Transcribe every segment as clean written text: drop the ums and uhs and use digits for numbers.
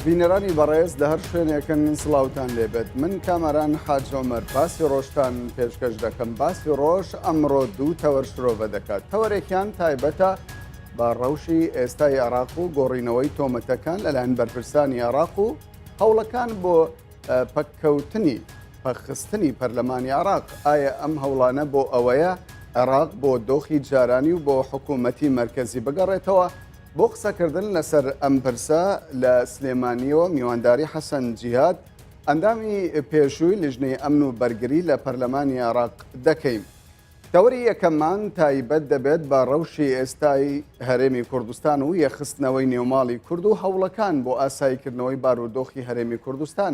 بینەرانی بەڕێز لە هەر شوێنێکن سڵاوتان لێبێت من کامەران حاج عومەر باسی ڕۆژتان پێشکەش دەکەم باسی ڕۆژ ئەمڕۆ دوو تەوەر شرۆڤە دەکات تەوەرێکیان تایبەتە بە ڕەوشی ئێستای عێراق و گۆڕینەوەی تۆمەتەکان لەلایەن بەرپرسانی عێراق و هەوڵەکان بۆ پەککەوتنی پەکخستنی پەرلەمانی عێراق، ئایا ئەم هەوڵانە بۆ ئەوەیە عێراق بۆ دۆخی جارانی و بۆ حکوومەتی مەرکەزی بگەڕێتەوە؟ بۆ قسەکردن لەسەر ئەم پرسە لە سلێمانییەوە میوانداری حەسەن جیهاد، ئەندامی پێشووی لیژنەی ئەمن و بەرگری لە پەرلەمانی عێراق دەکەین. تەوەری یەکەممان تایبەت دەبێت بە ڕەوشی ئێستای هەرێمی کوردستان و یەکخستنەوەی نێوماڵی کورد و هەوڵەکان بۆ ئاساییکردنەوەی بارودۆخی هەرێمی کوردستان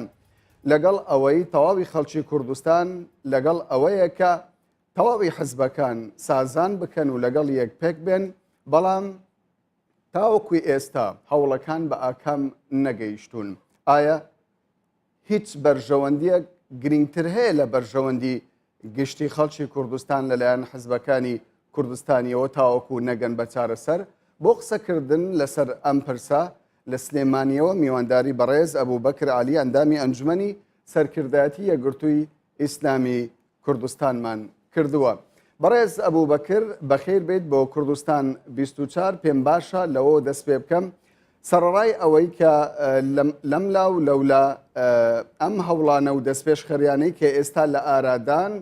لەگەڵ ئەوەی تەواوی خەڵکی کوردستان لەگەڵ ئەوەیە کە تەواوی حزبەکان سازان بکەن و لەگەڵ یەک پێک بێن بەڵام تاوەکو ئێستا هەوڵەکان بە ئاکام نەگەیشتوون ئایا هیچ بەرژەوەندیەک گرینگتر هەیە لە بەرژەوەندی گشتی خەڵکی کوردستان لەلایەن حزبەکانی کوردستانیەوە تاوەکو نەگەن بە چارەسەر؟ بۆ قسەکردن لەسەر ئەم پرسە لە سلێمانیەوە میوانداری بەڕێز ئەبوبەکر عەلی ئەندامی ئەنجومەنی سەرکردایەتی یەکگرتووی ئیسلامی کوردستانمان کردووە. بەڕێز ئەبوبەکر بەخێر بێیت بۆ کوردستان 24 پێم باشە لەوەوە دەست پێ بکەم سەڕەڕای ئەوەی کە لەملا و لەولا ئەم هەوڵانە و دەستپێشخەریانەی کە ئێستا لە ئارادان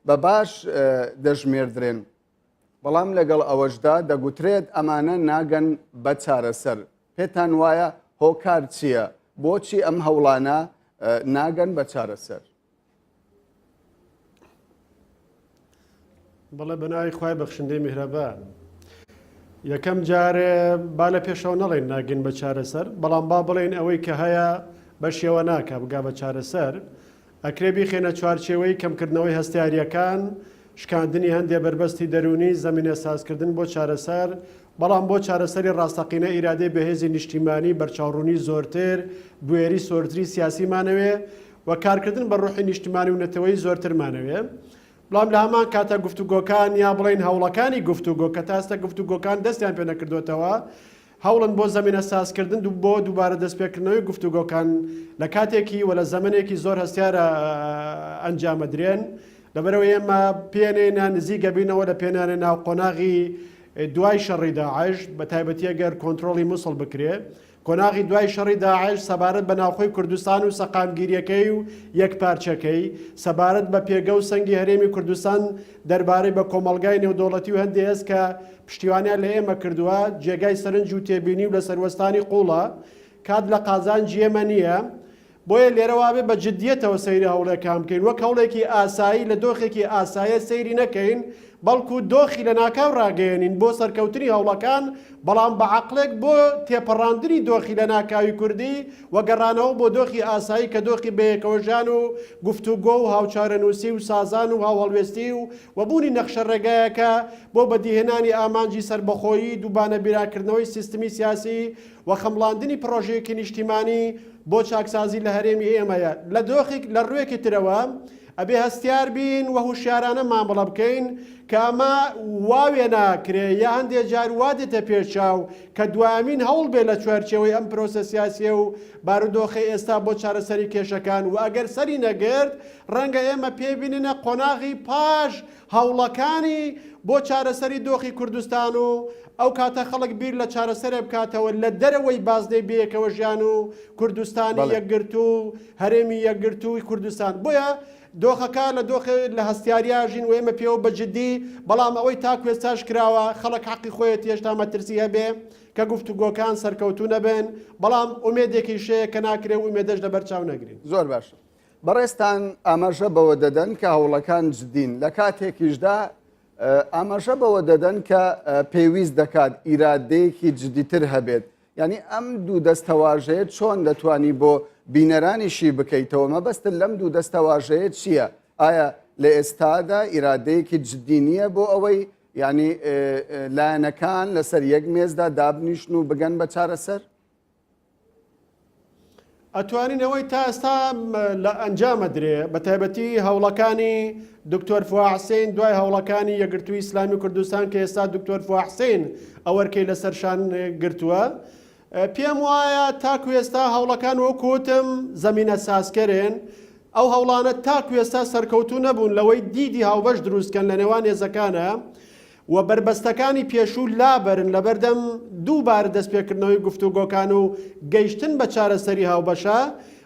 بە باش دەژمێردرێن بەڵام لەگەڵ ئەوەشدا دەگوترێت ئەمانە ناگەن بە چارەسەر پێتان وایە هۆکار چییە؟ بۆچی ئەم هەوڵانە ناگەن بە چارەسەر؟ بەڵێ بەناوی خوای بەخشندەی میهرەبان. یەکەم جارێ با لە پێشەوە نەڵێن ناگەین بە چارەسەر، بەڵام با بڵێین ئەوەی کە هەیە بەشیەوە ناکا بگا بە چارەسەر. ئەکرێ بیخەینە چوارچێوەی کەمکردنەوەی هەستیارییەکان، شکاندنی هەندێ بەربەستی دەروونی، زەمینەسازکردن بۆ چارەسەر، بەڵام بۆ چارەسەری ڕاستەقینە ئیرادەی بەهێزی نیشتیمانی، بەرچاوڕوونی زۆرتر، بوێری سۆرتری سیاسیمانەوێ و کارکردن بە ڕۆحی نیشتمانی و نەتەوەیی زۆرترمانەوێ. بەڵام لە هەمان کاتا گفتوگۆکان یا بڵێین هەوڵەکانی گفتوگۆ کە تا ئێستا گفتوگۆکان دەستیان پێ نەکردۆتەوە هەوڵن بۆ زەمینە سازکردن بۆ دووبارە دەستپێکردنەوەی گفتوگۆکان لە کاتێکی و لە زەمەنێکی زۆر هەستیارە ئەنجامەدرێن لەبەرئەوەی ئێمە پێنێنە نزیک ئەبینەوە لە پێنانە ناو قۆناغی دوای شەڕی داعش بە تایبەتی ئەگەر کۆنترۆڵی موسڵ بکرێ قۆناغی دوای شەڕی داعش سەبارەت بە ناوخۆی کوردستان و سەقامگیرییەکەی و یەکپارچەکەی، سەبارەت بە پێگە و سەنگی هەرێمی کوردستان دەربارەی بە کۆمەڵگای نێودەوڵەتی و هەندێ هێز کە پشتیوانیان لە ئێمە کردووە، جێگای سەرنج و تێبینی و لەسەروەستانی قووڵە. کات لە قازانجی ئێمە نییە. بۆیە لێرەوە ئەبێ بە جدیەتەوە سەیری هەوڵێکان بکەین، وەک هەوڵێکی ئاسایی لە دۆخێکی ئاسایە سەیری نەکەین، بەڵکو دۆخی لەناکاو ڕاگەیەنین بۆ سەرکەوتنی هەوڵەکان، بەڵام بە عەقڵێک بۆ تێپەڕاندنی دۆخی لەناکاوی کوردی و گەڕانەوە بۆ دۆخی ئاسایی کە دۆخی بەیەکەوەژیان و گفتوگۆ و هاوچارەنووسی و سازان و هاوهەڵوێستی و و بوونی نەخشەڕێگایەکە بۆ بەدیهێنانی ئامانجی سەربەخۆیی، دووبانە بیراکردنەوەی سیستمی سیاسی و خەمڵاندنی پڕۆژەیەکی نیشتیمانی بۆ چاکسازی لە هەرێمی ئێمەیە. لە دۆخێک لە ڕوێکی ترەوە ئەبێ هەستیار بین و هوشیارانە مامەڵە بکەین کە ئەمە وا وێنا کرێ یا هەندێ جار وا دێتە پێش چاو کە دوایەمین هەوڵ بێ لە چوارچێوەی ئەم پرۆسە سیاسیە و بارودۆخەی ئێستا بۆ چارەسەری کێشەکان و ئەگەر سەری نەگرت ڕەنگە ئێمە پێ بینینە قۆناغی پاش هەوڵەکانی بۆ چارەسەری دۆخی کوردستان و ئەو کاتە خەڵک بیر لە چارەسەرێ بکاتەوە لە دەرەوەی بازنەی بەیەکەوەژیان و کوردستانی یەکگرتوو و هەرێمی یەکگرتووی کوردستان. بۆیە دۆخەکە لە دۆخێ لە هەستیاریا ژین و ئێمە پێوە بە جدی، بەڵام ئەوەی تاکو ئێستاش کراوە خەڵک حەقی خۆیەتی هێشتا مەترسی هەبێ کە گفتوگۆکان سەرکەوتوو نەبن، بەڵام ئومێدێکیش هەیە کە ناکرێ و ئومێدەش لەبەر چاو نەگرین. زۆر باشە. بەڕێزتان ئاماژە بەوە دەدەن کە هەوڵەکان جدین، لە کاتێکیشدا ئاماژە بەوە دەدەن کە پێویست دەکات ئیرادەیەکی جدیتر هەبێت. یعنی ئەم دوو دەستەواژەیە چۆن دەتوانی بۆ بینەرانیشی بکەیتەوە؟ مەبەستت لەم دوو دەستەواژەیە چییە؟ ئایا لە ئێستادا ئیرادەیەکی جدی نییە بۆ ئەوەی یعنی لایەنەکان لەسەر یەک مێزدا دابنیشن و بگەن بە چارەسەر؟ ئەتوانین ئەوەی تا ئێستا لە ئەنجام ئەدرێ بە تایبەتی هەوڵەکانی دکتۆر فوا حسین دوای هەوڵەکانی یەکگرتووی ئیسلامی کوردستان کە ئێستا دکتۆر فوا حسین ئەوەرکەی لەسەر شان گرتووە. پێم وایە تاکو ئێستا هەوڵەکان وەکو وتم زەمینە سازکەرێن، ئەو هەوڵانە تاکو ئێستا سەرکەوتوو نەبوون لەوەی دیدی هاوبەش دروست کەن لە نێوان هێزەکانە و بەربەستەکانی پێشوو لابەرن لەبەردەم دووبارە دەستپێکردنەوەی گفتوگۆکان و گەیشتن بە چارەسەری هاوبەشە.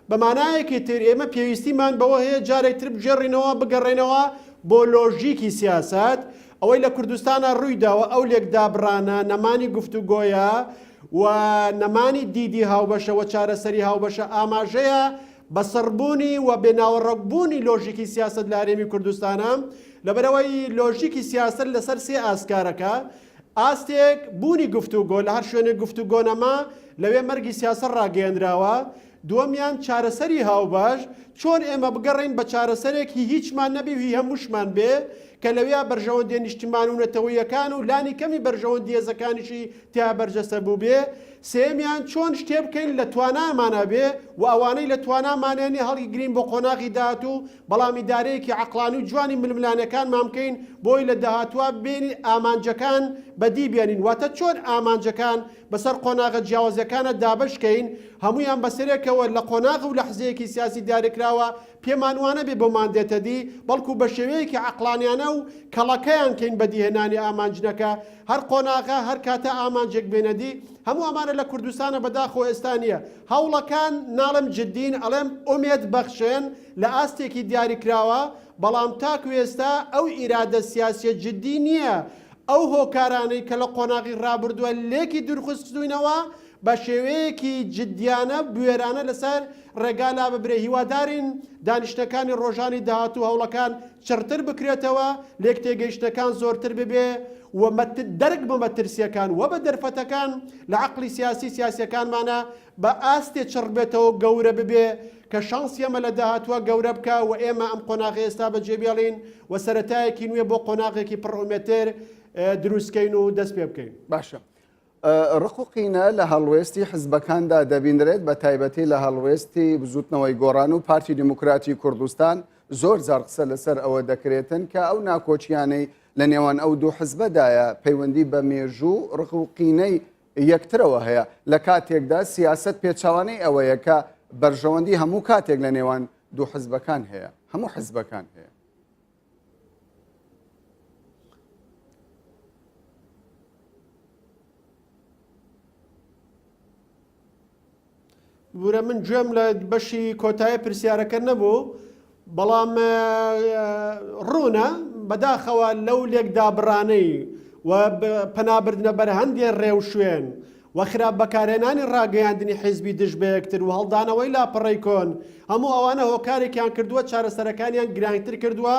بە مانایەکی تر ئێمە پێویستیمان بەوە هەیە جارێک تر بگێڕینەوە بگەڕێینەوە بۆ لۆژیکی سیاسەت، ئەوەی لە کوردستانا ڕوویداوە ئەو لێکدابڕانە، نەمانی گفتوگۆیە و نەمانی دیدی هاوبەشە و چارەسەری هاوبەشە ئاماژەیە بە سڕبوونی و بێ ناوەڕۆکبوونی لۆژیکی سیاسەت لە هەرێمی کوردستانا، لەبەرئەوەی لۆژیکی سیاسەت لەسەر سێ ئاست کارەکا، ئاستێک بوونی گفتوگۆ، لە هەر شوێنێک گفتوگۆ نەما لەوێ مەرگی سیاسەت ڕاگەیەنراوە، دووەمیان چارەسەری هاوبەش، چۆن ئێمە بگەڕێین بە چارەسەرێک هی هیچمان نەبێ و هی هەمووشمان بێ، کە لەویا بەرژەوەندیە نیشتیمان و نەتەوەییەکان و لانی کەمی بەرژەوەندی هێزەکانیشی تیا بەرجەستە بووبێ. سێیەمیان چۆن شتێ بکەین لە توانامانا بێ و ئەوانەی لە توانامانیا نیە هەڵیگرین بۆ قۆناغی داهاتوو، بەڵام ئیدارەیەکی عەقڵانی و جوانی ململانێکانمان بکەین بۆی لە داهاتووا بێنین ئامانجەکان بەدی بێنین، واتە چۆن ئامانجەکان بەسەر قۆناغە جیاوازەکانە دابەش کەین، هەموویان بەسەرێکەوە لە قۆناغ و لەحزەیەکی سیاسی دیاریکراوە پێمان وانەبێ بۆمان دێتە دی، بەڵکو بەشێوەیەکی عەقڵانیانە و کەڵەکەیان کەین بەدیهێنانی ئامانجنەکە، هەر قۆناغە هەر کاتە ئامانجێک بێنە دی، هەموو ئەمانە لە کوردستانە بەداخەوە ئێستا نییە، هەوڵەکان ناڵێم جدین ئەڵێم ئومێد بەخشن لە ئاستێکی دیاریکراوە، بەڵام تاکو ئێستا ئەو ئیرادە سیاسیە جدی نییە ئەو هۆکارانەی کە لە قۆناغی ڕابردووە لێکی دوورخستووینەوە بە شێوەیەکی جدیانە بوێرانە لەسەر ڕێگا لاببرێ، هیوادارین دانیشتنەکانی ڕۆژانی داهاتوو هەوڵەکان چڕتر بکرێتەوە، لێکتێگەیشتنەکان زۆرتر ببێ و دەرک بە مەترسییەکان و بە دەرفەتەکان لە عەقڵی سیاسی سیاسییەکانمانا بە ئاستێ چڕ بێتەوە و گەورە ببێ کە شانسی ئێمە لە داهاتووە گەورە بکا و ئێمە ئەم قۆناغەی ئێستا بەجێ بێڵین و سەرەتایەکی نوێ بۆ قۆناغێکی پڕ ئومێدتر دروست کەین و دەست پێ بکەین. باشە ڕق و قینە لە هەڵوێستی حزبەکاندا دەبینرێت بە تایبەتی لە هەڵوێستی بزوتنەوەی گۆڕان و پارتی دیموکراتی کوردستان زۆر جار قسە لەسەر ئەوە دەکرێتن کە ئەو ناکۆکیانەی لە نێوان ئەو دوو حزبەدایە پەیوەندی بە مێژوو ڕق و قینەی یەکترەوە هەیە لە کاتێکدا سیاسەت پێچەوانەی ئەوەیە کە بەرژەوەندی هەموو کاتێک لە نێوان دوو حزبەکان هەیە هەموو حزبەکان هەیە. بورە من گوێم لە بەشی کۆتایی پرسیارەکە نەبوو بەڵام ڕوونە بەداخەوە لەو لێکدابڕانەی و پەنابردنە بەر هەندێ ڕێوشوێن و خراپ بەکارهێنانی ڕاگەیاندنی حیزبی دژ بەیەکتر و هەڵدانەوەی لاپەڕەی کۆن هەموو ئەوانە هۆکارێکیان کردووە چارەسەرەکانیان گرانتر کردووە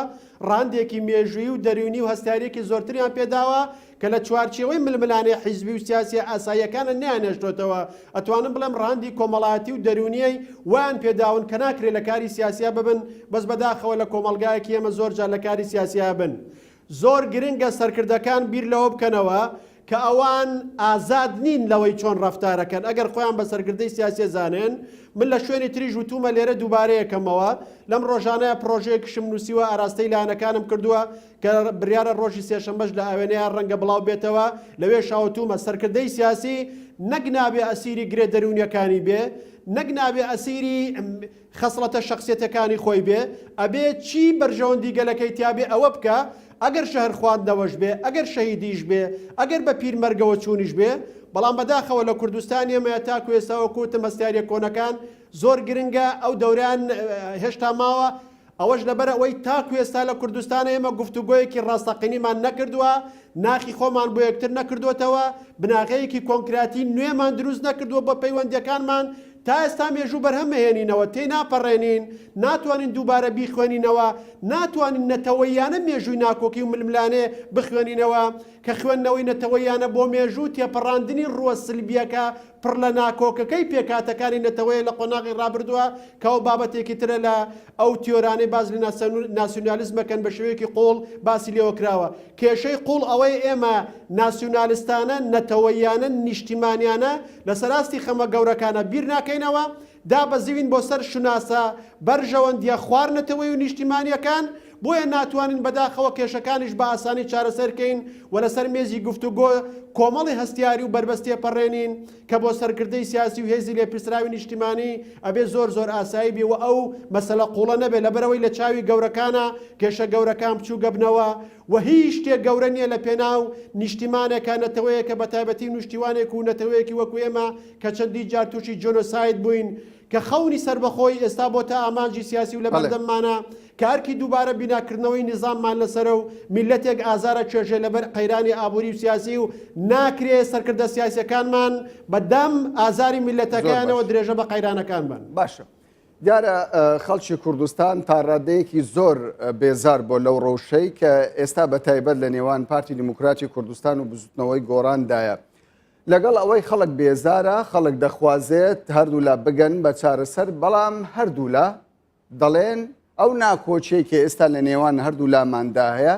ڕاندێکی مێژوویی و دەروونی و هەستیاریەکی زۆرتریان پێداوە کە لە چوارچێوەی ململانێ حیزبی و سیاسیە ئاساییەکانە نەیانهێشتۆتەوە، ئەتوانم بڵێم ڕەهەندی کۆمەڵایەتی و دەروونیی وایان پێداون کە ناکرێ لە کاری سیاسیا ببن، بەس بەداخەوە لە کۆمەڵگایەکی ئێمە زۆر جار لە کاری سیاسیا بن. زۆر گرنگە سەرکردەکان بیر لەوە بکەنەوە کە ئەوان ئازاد نین لەوەی چۆن ڕەفتارەکەن ئەگەر خۆیان بە سەرکردەی سیاسیە زانێن، من لە شوێنی تریش وتومە لێرە دووبارەیەکەمەوە، لەم ڕۆژانەیا پڕۆژەیەکیشم نووسیوە ئاراستەی لایەنەکانم کردووە کە بریارە ڕۆژی سێشەممەش لە ئاوێنەیا ڕەنگە بڵاو بێتەوە، لەوێشا وتومە سەرکردەی سیاسی نەک نابێ ئەسیری گرێ دەروونیەکانی بێ، نەک نابێ ئەسیری خەسڵەتە شەخسیەتەکانی خۆی بێ، ئەبێ چی بەرژەوەندی گەلەکەی تیا بێ ئەوە بکا، ئەگەر ژەهر خواردنەوەش بێ، ئەگەر شەهیدیش بێ، ئەگەر بە پیر مەرگەوە چوونیش بێ، بەڵام بەداخەوە لە کوردستانی ئێمەیا تاکو ئێستا وەکو وتم هەستیاریە کۆنەکان زۆر گرنگە، ئەو دەورەیان هێشتا ماوە، ئەوەش لەبەر ئەوەی تاکو ئێستا لە کوردستان ئێمە گفتوگۆیەکی ڕاستەقینیمان نەکردووە، ناخی خۆمان بۆ یەکتر نەکردووەتەوە، بناغەیەکی کۆنکراتی نوێمان دروست نەکردووە بۆ پەیوەندییەکانمان، تا ئێستا مێژوو بەرهەم ئەهێنینەوە، تێی ناپەڕێنین، ناتوانین دووبارە بیخوێنینەوە، ناتوانین نەتەوەییانە مێژووی ناکۆکی و ململانێ بخوێنینەوە، کە خوێندنەوەی نەتەوەییانە بۆ مێژوو تێپەڕاندنی ڕووە سلبییەکە پڕ لە ناکۆکەکەی پێکهاتەکانی نەتەوەیە لە قۆناغی ڕابردووە کە ئەو بابەتێکی ترە لە ئەو تیۆرانەی باس لە ناسیونالیزم ئەکەن بە شێوەیەکی قووڵ باسی لێوە کراوە. کێشەی قووڵ ئەوەیە ئێمە ناسیونالستانە، نەتەوەییانە، نیشتیمانیانە لەسەر ئاستی خەمە گەورەکانە بیر ناکەینەوە، دابەزیوین بۆ سەر شوناسە بەرژەوەندییە خوار نەتەوەیی و نیشتیمانییەکان. بۆیە ناتوانین بەداخەوە کێشەکانیش بە ئاسانی چارەسەر کەین و لەسەر مێزی گفتوگۆ کۆمەڵی هەستیاری و بەربەست تێپەڕێنین کە بۆ سەرکردەی سیاسی و هێزی لێپرسراوی نیشتیمانی ئەبێ زۆر زۆر ئاسایی بێ و ئەو مەسەلە قوڵە نەبێ لەبەرئەوەی لە چاوی گەورەکانا کێشە گەورەکان بچووگەبنەوە و هیچ شتێک گەورە نیە لە پێناو نیشتیمانێکا نەتەوەیەکە بەتایبەتی نوشتیوانێک و نەتەوەیەکی وەکو ئێمە کە چەندین جار توشی جۆنۆساید بووین کە خەونی سەربەخۆیی ئێستا بۆتە ئامانجی سیاسی و لەبەردەممانە کە ئەرکی دووبارە بیناکردنەوەی نیزاممان لەسەرە و میللەتێک ئازار ئەچێژێ لەبەر قەیرانی ئابووری و سیاسی و ناکرێ سەرکردە سیاسیەکانمان بە دەم ئازاری میللەتەکەیانەوە درێژە بە قەیرانەکان بەن. باشە دیارە خەڵکی کوردستان تا ڕادەیەکی زۆر بێزار بۆ لەو ڕەوشەی کە ئێستا بە تایبەت لە نێوان پارتی دیموکراتی کوردستان و بزوتنەوەی گۆڕاندایە. لەگەڵ ئەوەی خەڵک بێزارە، خەڵک دەخوازێت هەردوولا بگەن بە چارەسەر، بەڵام هەردوولا دەڵێن ئەو ناکۆکیەی کە ئێستا لە نێوان هەردوولاماندا هەیە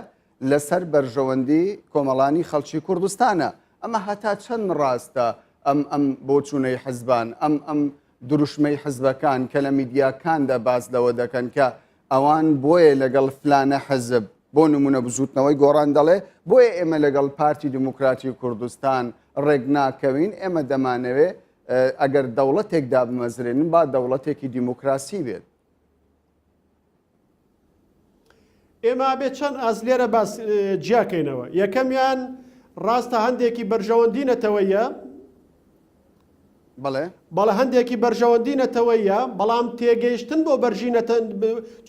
لەسەر بەرژەوەندی کۆمەڵانی خەڵکی کوردستانە. ئەمە هەتا چەند ڕاستە ئەم ئەم بۆچوونەی حزبان، ئەم ئەم دروشمەی حزبەکان کە لە میدیاکاندا باس لەوە دەکەن کە ئەوان بۆیە لەگەڵ فلانە حزب، بۆ نمونە بزوتنەوەی گۆڕان دەڵێ بۆیە ئێمە لەگەڵ پارتی دیموکراتی کوردستان ڕێک ناکەوین، ئێمە دەمانەوێ ئەگەر دەوڵەتێک دابمەزرێنن با دەوڵەتێکی دیموکراسی بێت. ئێمە ئەبێ چەند ئاست لێرە باس جیاکەینەوە. یەکەمیان ڕاستە هەندێکی بەرژەوەندی نەتەوەیە، بەڵێ. بەڵێ هەندێکی بەرژەوەندی نەتەوەییە، بەڵام تێگەیشتن بۆ بەرژی نەتە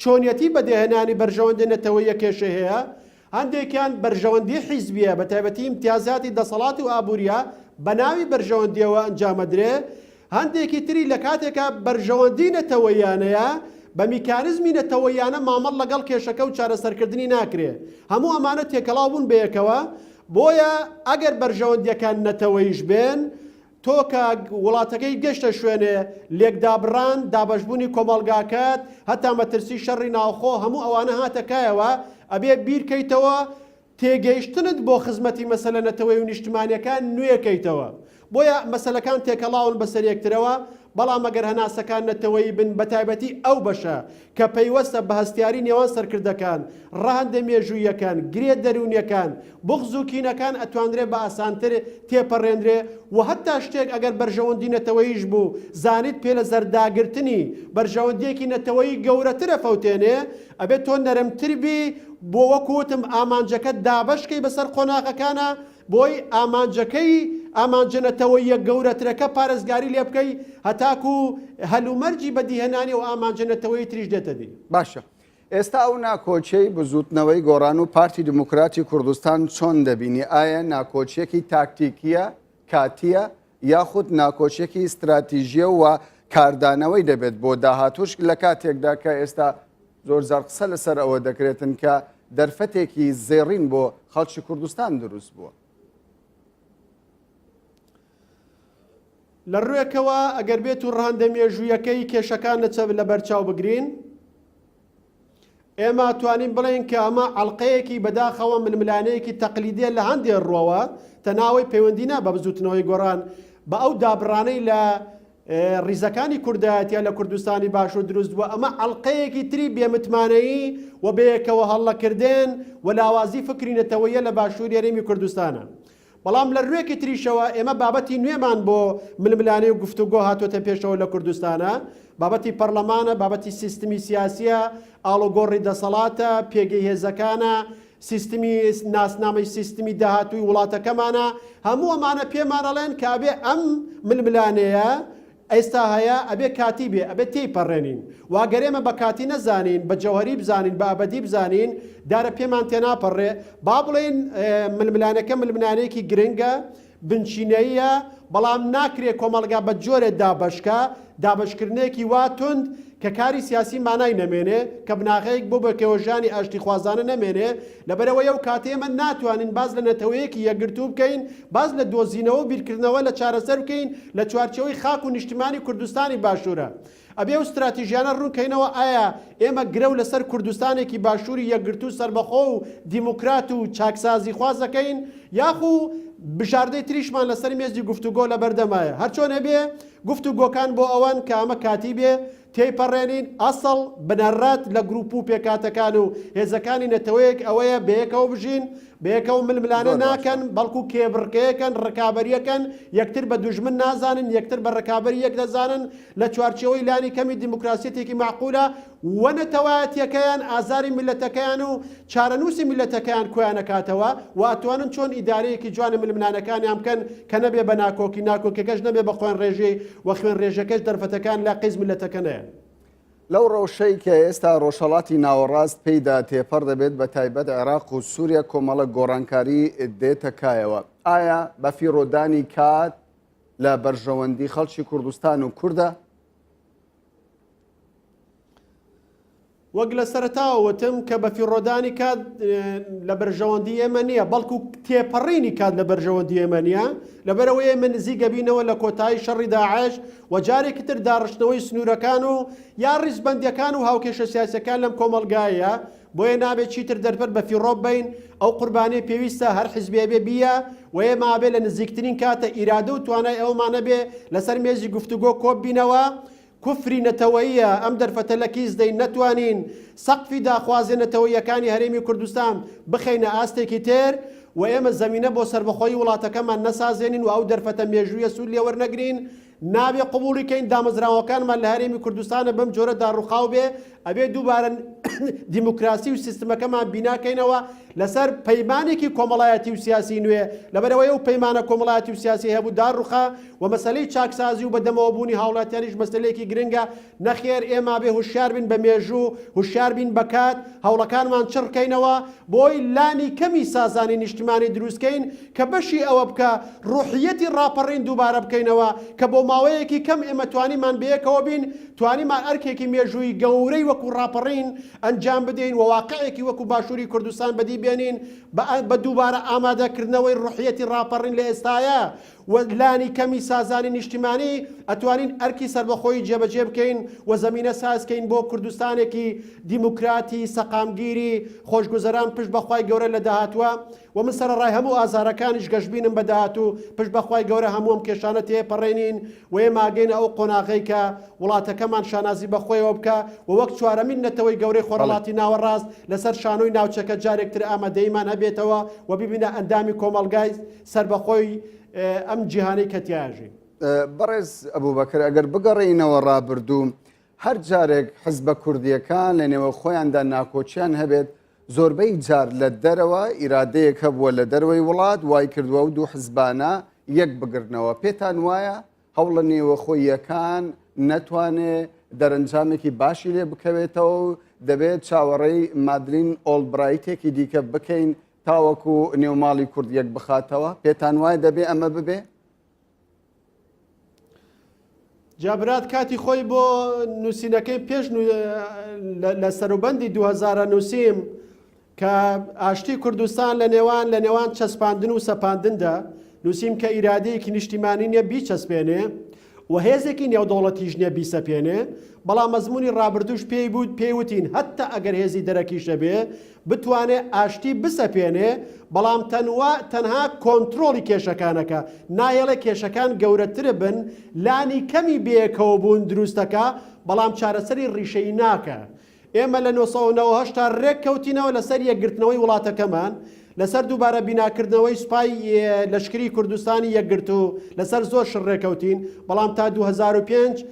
چۆنیەتی بەدێهێنانی بەرژەوەندی نەتەوەییە کێشەی هەیە، هەندێکیان بەرژەوەندی حیزبیە بەتایبەتی ئیمتیازاتی دەسەڵات و ئابووریە بەناوی بەرژەوەندیەوە ئەنجامەدرێ، هەندێکی تری لە کاتێکا بەرژەوەندی نەتەوەییانەیە بە میکانزمی نەتەوەییانە مامەڵ لەگەڵ کێشەکە و چارەسەرکردنی ناکرێ، هەموو ئەمانە تێکەڵاو بوون بەیەکەوە، بۆیە ئەگەر بەرژەوەندیەکان نەتەوەییش بێن، تۆ کە وڵاتەکەی گەشتە شوێنێ لێکدابڕان، دابەشبوونی کۆمەڵگاکەت، هەتا مەترسی شەڕی ناوخۆ، هەموو ئەوانە هاتە کایەوە، ئەبێ بیرکەیتەوە، تێگەیشتنت بۆ خزمەتی مەسەلە نەتەوەیی و نیشتمانیەکان نوێ کەیتەوە. بۆیە مەسەلەکان تێکەڵاون بەسەر یەکترەوە، بەڵام ئەگەر هەناسەکان نەتەوەیی بن بەتایبەتی ئەو بەشە کە پەیوەستە بە هەستیاری نێوان سەرکردەکان، ڕەهەندە مێژووییەکان، گرێ دەروونیەکان، بوغز و کینەکان ئەتوانرێ بە ئاسانتر تێپەڕێنرێ و هەتا شتێک ئەگەر بەرژەوەندی نەتەوەییش بوو زانیت پێ لە زەرداگرتنی بەرژەوەندیەکی نەتەوەیی گەورەتر ئەفەوتێنێ ئەبێ تۆ نەرمتر بی بۆ وەکو وتم ئامانجەکەت دابەش کەی بەسەر قۆناغەکانا بۆی ئامانجەکەی ئامانجە نەتەوەییە گەورەترەکە پارێزگاری لێ بکەی هەتاکو هەلومەرجی بەدیهێنانی ئەو ئامانجە نەتەوەیی تریش دێتە دی. باشە ئێستا ئەو ناکۆکیەی بزوتنەوەی گۆڕان و پارتی دیموکراتی کوردستان چۆن دەبینی؟ ئایا ناکۆکیەکی تاکتیکیە، کاتیە، یاخود ناکۆکیەکی ستراتیژیە و کاردانەوەی دەبێت بۆ داهاتوش لە کاتێکدا کە ئێستا زۆر جار قسە لەسەر ئەوە دەکرێتن کە دەرفەتێکی زێڕین بۆ خەڵکی کوردستان دروست بووە؟ لە ڕوێکەوە ئەگەر بێت و ڕەهەندە مێژوویەکەی کێشەکان لە چەب لەبەرچاو بگرین، ئێمە توانین بڵێین کە ئەمە ئەڵقەیەکی بەداخەوە ململانێیەکی تەقلیدیە لە هەندێ ڕوەوە تەناوەی پەیوەندی نا بە بزوتنەوەی گۆڕان بە ئەو دابڕانەی لە ڕیزەکانی کوردایەتە لە کوردستانی باشوور دروست بووە ئەمە ئەڵقەیەکی تری بێمتمانەیی و بەیەکەوە هەڵنەکردن و لاوازی فکری نەتەوەیە لە باشووری هەرێمی کوردستانە. بەڵام لە روێکی تریشەوە ئێمە بابەتی نوێمان بۆ ململانێ و گفتوگۆ هاتۆتە پێشەوە لە کوردستانە، بابەتی پەڕلەمانە، بابەتی سیستمی سیاسیە، ئاڵوگۆڕی دەسەڵاتە، پێگەی هێزەکانە، سیستمی ناسنامەی سیستمی داهاتووی وڵاتەکەمانە، هەموو ئەمانە پێمان ئەڵێن کە ئەبێ ئەم ململانێیە ئێستا هەیە ئەبێ کاتی بێ، ئەبێ تێی پەڕێنین. وە گەر ئێمە بە کاتی نەزانین، بە جەوهەری بزانین، بە ئەبەدی بزانین، دارە پێمان تێناپەڕێ. با بڵێین ململانێکە ململانێیەکی گرنگە، بنچینەییە، بەڵام ناکرێ کۆمەڵگا بە جۆرێ دابەشکا، دابەشکردنێکی وا توند کە کاری سیاسی مانای نەمێنێ، کە بناغەیەک بۆ بەکێوەژیانی ئاشتیخوازانە نەمێنێ، لەبەرئەوەی ئەو کاتەی ئێمە ناتوانین باس لە نەتەوەیەکی یەکگرتوو بکەین، باس لە دۆزینەوە و بیرکردنەوە لە چارەسەر بکەین لە چوارچێوەی خاک و نیشتمانی کوردستانی باشوورە. ئەبێ ئەو ستراتیژیانە ڕوون کەینەوە ئایا ئێمە گرەو لەسەر کوردستانێکی باشووری یەکگرتوو سەربەخۆ و دیموکرات و چاکسازیخواز دەکەین؟ یاخو بژاردەی تریشمان لەسەر مێزی گفتوگۆ لەبەردەمایە. هەرچۆنێ بێ گفتوگۆکان بۆ ئەوەن کە ئەمە کاتی بێ، تێیپەڕێنین، ئەسڵ، بنەڕەت، لە گروپ و پێکهاتەکان و هێزەکانی نەتەوەیەک ئەوەیە بەیەکەوە بژین، بەیەکەوە ململانێ زۆر باشە. ناکەن، بەڵکو کێبڕکێکەن، ڕکابەرییەکەن، یەکتر بە دوژمن نازانن، یەکتر بە ڕکابەری یەک دەزانن، لە چوارچێوەی لانی کەمی دیموکراسیەتێکی مەعقولە و نەتەوایەتیەکەیان ئازاری میللەتەکەیان و چارەنووسی میللەتەکەیان کۆیانەکاتەوە و ئەتوانن چۆن ئیدارەیەکی جوانی ململانێکانیان بکەن کە نەبێ بە ناکۆکی، ناکۆکیەکەش نەبێ بە خۆێنڕێژی و خوێنڕێژەکەش دەرفەتەکان لە قیز میللەتەکە نەیەن. لەو ڕەوشەی کە ئێستا ڕۆژهەڵاتی ناوەڕاست پێیدا تێپەڕ دەبێت بە تایبەت عێراق و سووریا کۆمەڵە گۆڕانکاری دێتە کایەوە ئایا بەفیڕۆدانی کات لە بەرژەوەندی خەڵکی کوردستان و کوردە؟ وەک لە سەرەتاوە وتم کە بەفیڕۆدانی کات لە بەرژەوەندی ئێمە نییە، بەڵکو تێپەڕینی کات لە بەرژەوەندی ئێمە نییە، لەبەرئەوەی ئێمە نزیک ئەبینەوە لە کۆتایی شەڕی داعش و جارێکی تر داڕشتنەوەی سنوورەکان و یا ڕیزبەندییەکان و هاوکێشە سیاسییەکان لەم کۆمەڵگایە، بۆیە نابێت چیتر دەرفەت بەفیڕۆ ببەین، ئەو قوربانیەی پێویستە هەر حیزبێ ئەبێ بییا و ئێمە ئەبێ لە نزیکترین کاتە ئیرادە و توانای ئەوەمان هەبێ لەسەر مێزی گفتوگۆ کۆببینەوە، کوفری نەتەوەییە ئەم دەرفەتە لە کیس دەین نەتوانین سەقفی داخوازیە نەتەوەییەکانی هەرێمی کوردستان بخەینە ئاستێکی تر و ئێمە زەمینە بۆ سەربەخۆیی وڵاتەکەمان نەسازێنین و ئەو دەرفەتە مێژوویە سوود لێ وەرنەگرین نابێ قبوڵی کەین دامەزراوەکانمان لە هەرێمی کوردستانە بەم جۆرە داڕوخاو بێ ئەبێ دووبارە دیموکراسی و سیستمەکەمان بینا کەینەوە لەسەر پەیمانێکی کۆمەڵایەتی و سیاسی نوێ، لەبەرئەوەی ئەو پەیمانە کۆمەڵایەتی و سیاسیەی هەبوو داڕوخا و مەسەلەی چاکسازی و بەدەمەوەبوونی هاوڵاتیانیش مەسەلەیەکی گرنگە، نەخێر ئێمە ئەبێ هوشیار بین بە مێژوو، هوشیار بین بە کات، هەوڵەکانمان چڕ کەینەوە بۆی لانی کەمی سازانی نیشتمانی دروست کەین کە بەشی ئەوە بکا ڕوحیەتی ڕاپەڕین دووبارە بکەینەوە کە بۆ ماوەیەکی کەم ئێمە توانیمان بەیەکەوە بین، توانیمان ئەرکێکی مێژوویی گەورەی وەکو ڕاپەڕین ئەنجام بدەین و واقعێکی وەکو باشووری کوردستان بەدی بێنین بە دووبارە ئامادەکردنەوەی ڕوحیەتی ڕاپەڕین لە ئێستایا و لانی کەمی سازانی نیشتیمانی ئەتوانین ئەرکی سەربەخۆیی جێبەجێ بکەین و زەمینە ساز کەین بۆ کوردستانێکی دیموکراتی سەقامگیری خۆشگوزەران پشت بە خوای گەورە لە داهاتووە و من سەرەڕای هەموو ئازارەکانیش گەشبینم بە داهاتوو، پشت بە خوای گەورە هەموو ئەم کێشانە تێپەڕێنین و ئێمە ئەگەینە ئەو قۆناغەی کە وڵاتەکەمان شانازی بە خۆیەوە بکا و وەک چوارەمین نەتەوەی گەورەی خۆرهەڵاتی ناوەڕاست لەسەر شانۆی ناوچەکە جارێک تر ئامادەییمان هەبێتەوە و ببینە ئەندامی کۆمەڵگای سەربەخۆی ئەم جیهانەی کە تیایا ژین. بەڕێز ئەبوبەکر ئەگەر بگەڕێینەوە ڕابردوو، هەر جارێک حزبە کوردییەکان لە نێوە خۆیاندا ناکۆکیان هەبێت، زۆربەی جار لە دەرەوە ئیرادەیەک هەبووە لە دەرەوەی وڵات وای کردووە ئەو دوو حزبانە یەک بگرنەوە، پێتان وایە هەوڵە نێوەخۆییەکان نەتوانێ دەرەنجامێکی باشی لێ بکەوێتەوە و دەبێت چاوەڕێی مادلین ئۆڵبرایتێکی دیکە بکەین تاوەکو نێوماڵی کورد یەک بخاتەوە؟ پێتان وایە دەبێ ئەمە ببێ؟ جا برات کاتی خۆی بۆ نووسینەکەی پێش لە سەروبەندی 2000 نووسیم کە ئاشتی کوردستان لە نێوان لە نێوان چەسپاندن و سەپاندندا نووسیم کە ئیرادەیەکی نیشتیمانی نیە بیچەسپێنێ و هێزێکی نێودەوڵەتیش نیە بیسەپێنێ بەڵام مەزموونی ڕابردووش پێی بوو پێی وتین هەتا ئەگەر هێزی دەرەکیش نەبێ بتوانێ ئاشتی بسەپێنێ، بەڵام تەنوا تەنها کۆنترۆڵی کێشەکانەکا، نایەڵێ کێشەکان گەورەتربن، لانی کەمی بەیەکەوەبوون دروستەکا، بەڵام چارەسەری ڕیشەیی ناکا. ئێمە لە 998 تا رێککەوتینەوە لەسەر یەکگرتنەوەی وڵاتەکەمان، لەسەر دووبارە بیناکردنەوەی سوپای لەشکری کوردستانی یەکگرتوو، لەسەر زۆر شت رێکەوتین، بەڵام تا 2005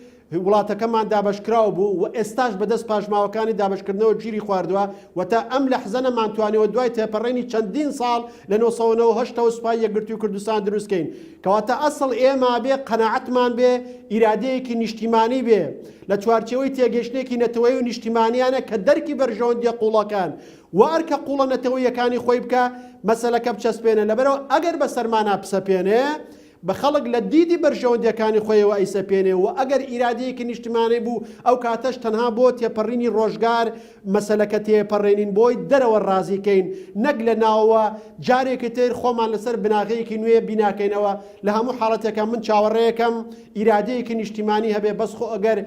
وڵاتەکەمان دابەشکراو بوو و ئێستاش بەدەست پاشماوەکانی دابەشکردنەوە گیری خواردوە و تا ئەم لەحزە نەمانتوانیوە دوای تێپەڕینی چەندین ساڵ لە 998 ەوە سوپای یەکگرتووی کوردستان دروست کەین. کەواتە ئەسڵ ئێمە بێ قەناعەتمان بێ ئیرادەیەکی نیشتیمانی بێ لە چوارچێوەی تێگەیشتنێکی نەتەوەیی و نیشتیمانیانە کە دەرکی بەرژەوەندیە قوڵەکان و ئەرکە قوڵە نەتەوەییەکانی خۆی بکا مەسەلەکە بچەسپێنێ لەبەرئەوە ئەگەر بەسەرمانا بسەپێنێ بە خەڵک لە دیدی بەرژەوەندیەکانی خۆیەوە ئەیسەپێنێ و ئەگەر ئیرادەیەکی نیشتمانی بوو ئەو کاتەش تەنها بۆ تێپەڕینی ڕۆژگار مەسەلەکە تێپەڕێنین بۆی دەرەوە ڕازی کەین نەک لە ناوەوە جارێکی تر خۆمان لەسەر بناغەیەکی نوێ بیناکەینەوە لە هەموو حاڵەتێکا من چاوەڕێیەکەم ئیرادەیەکی نیشتیمانی هەبێ بەس خۆ ئەگەر.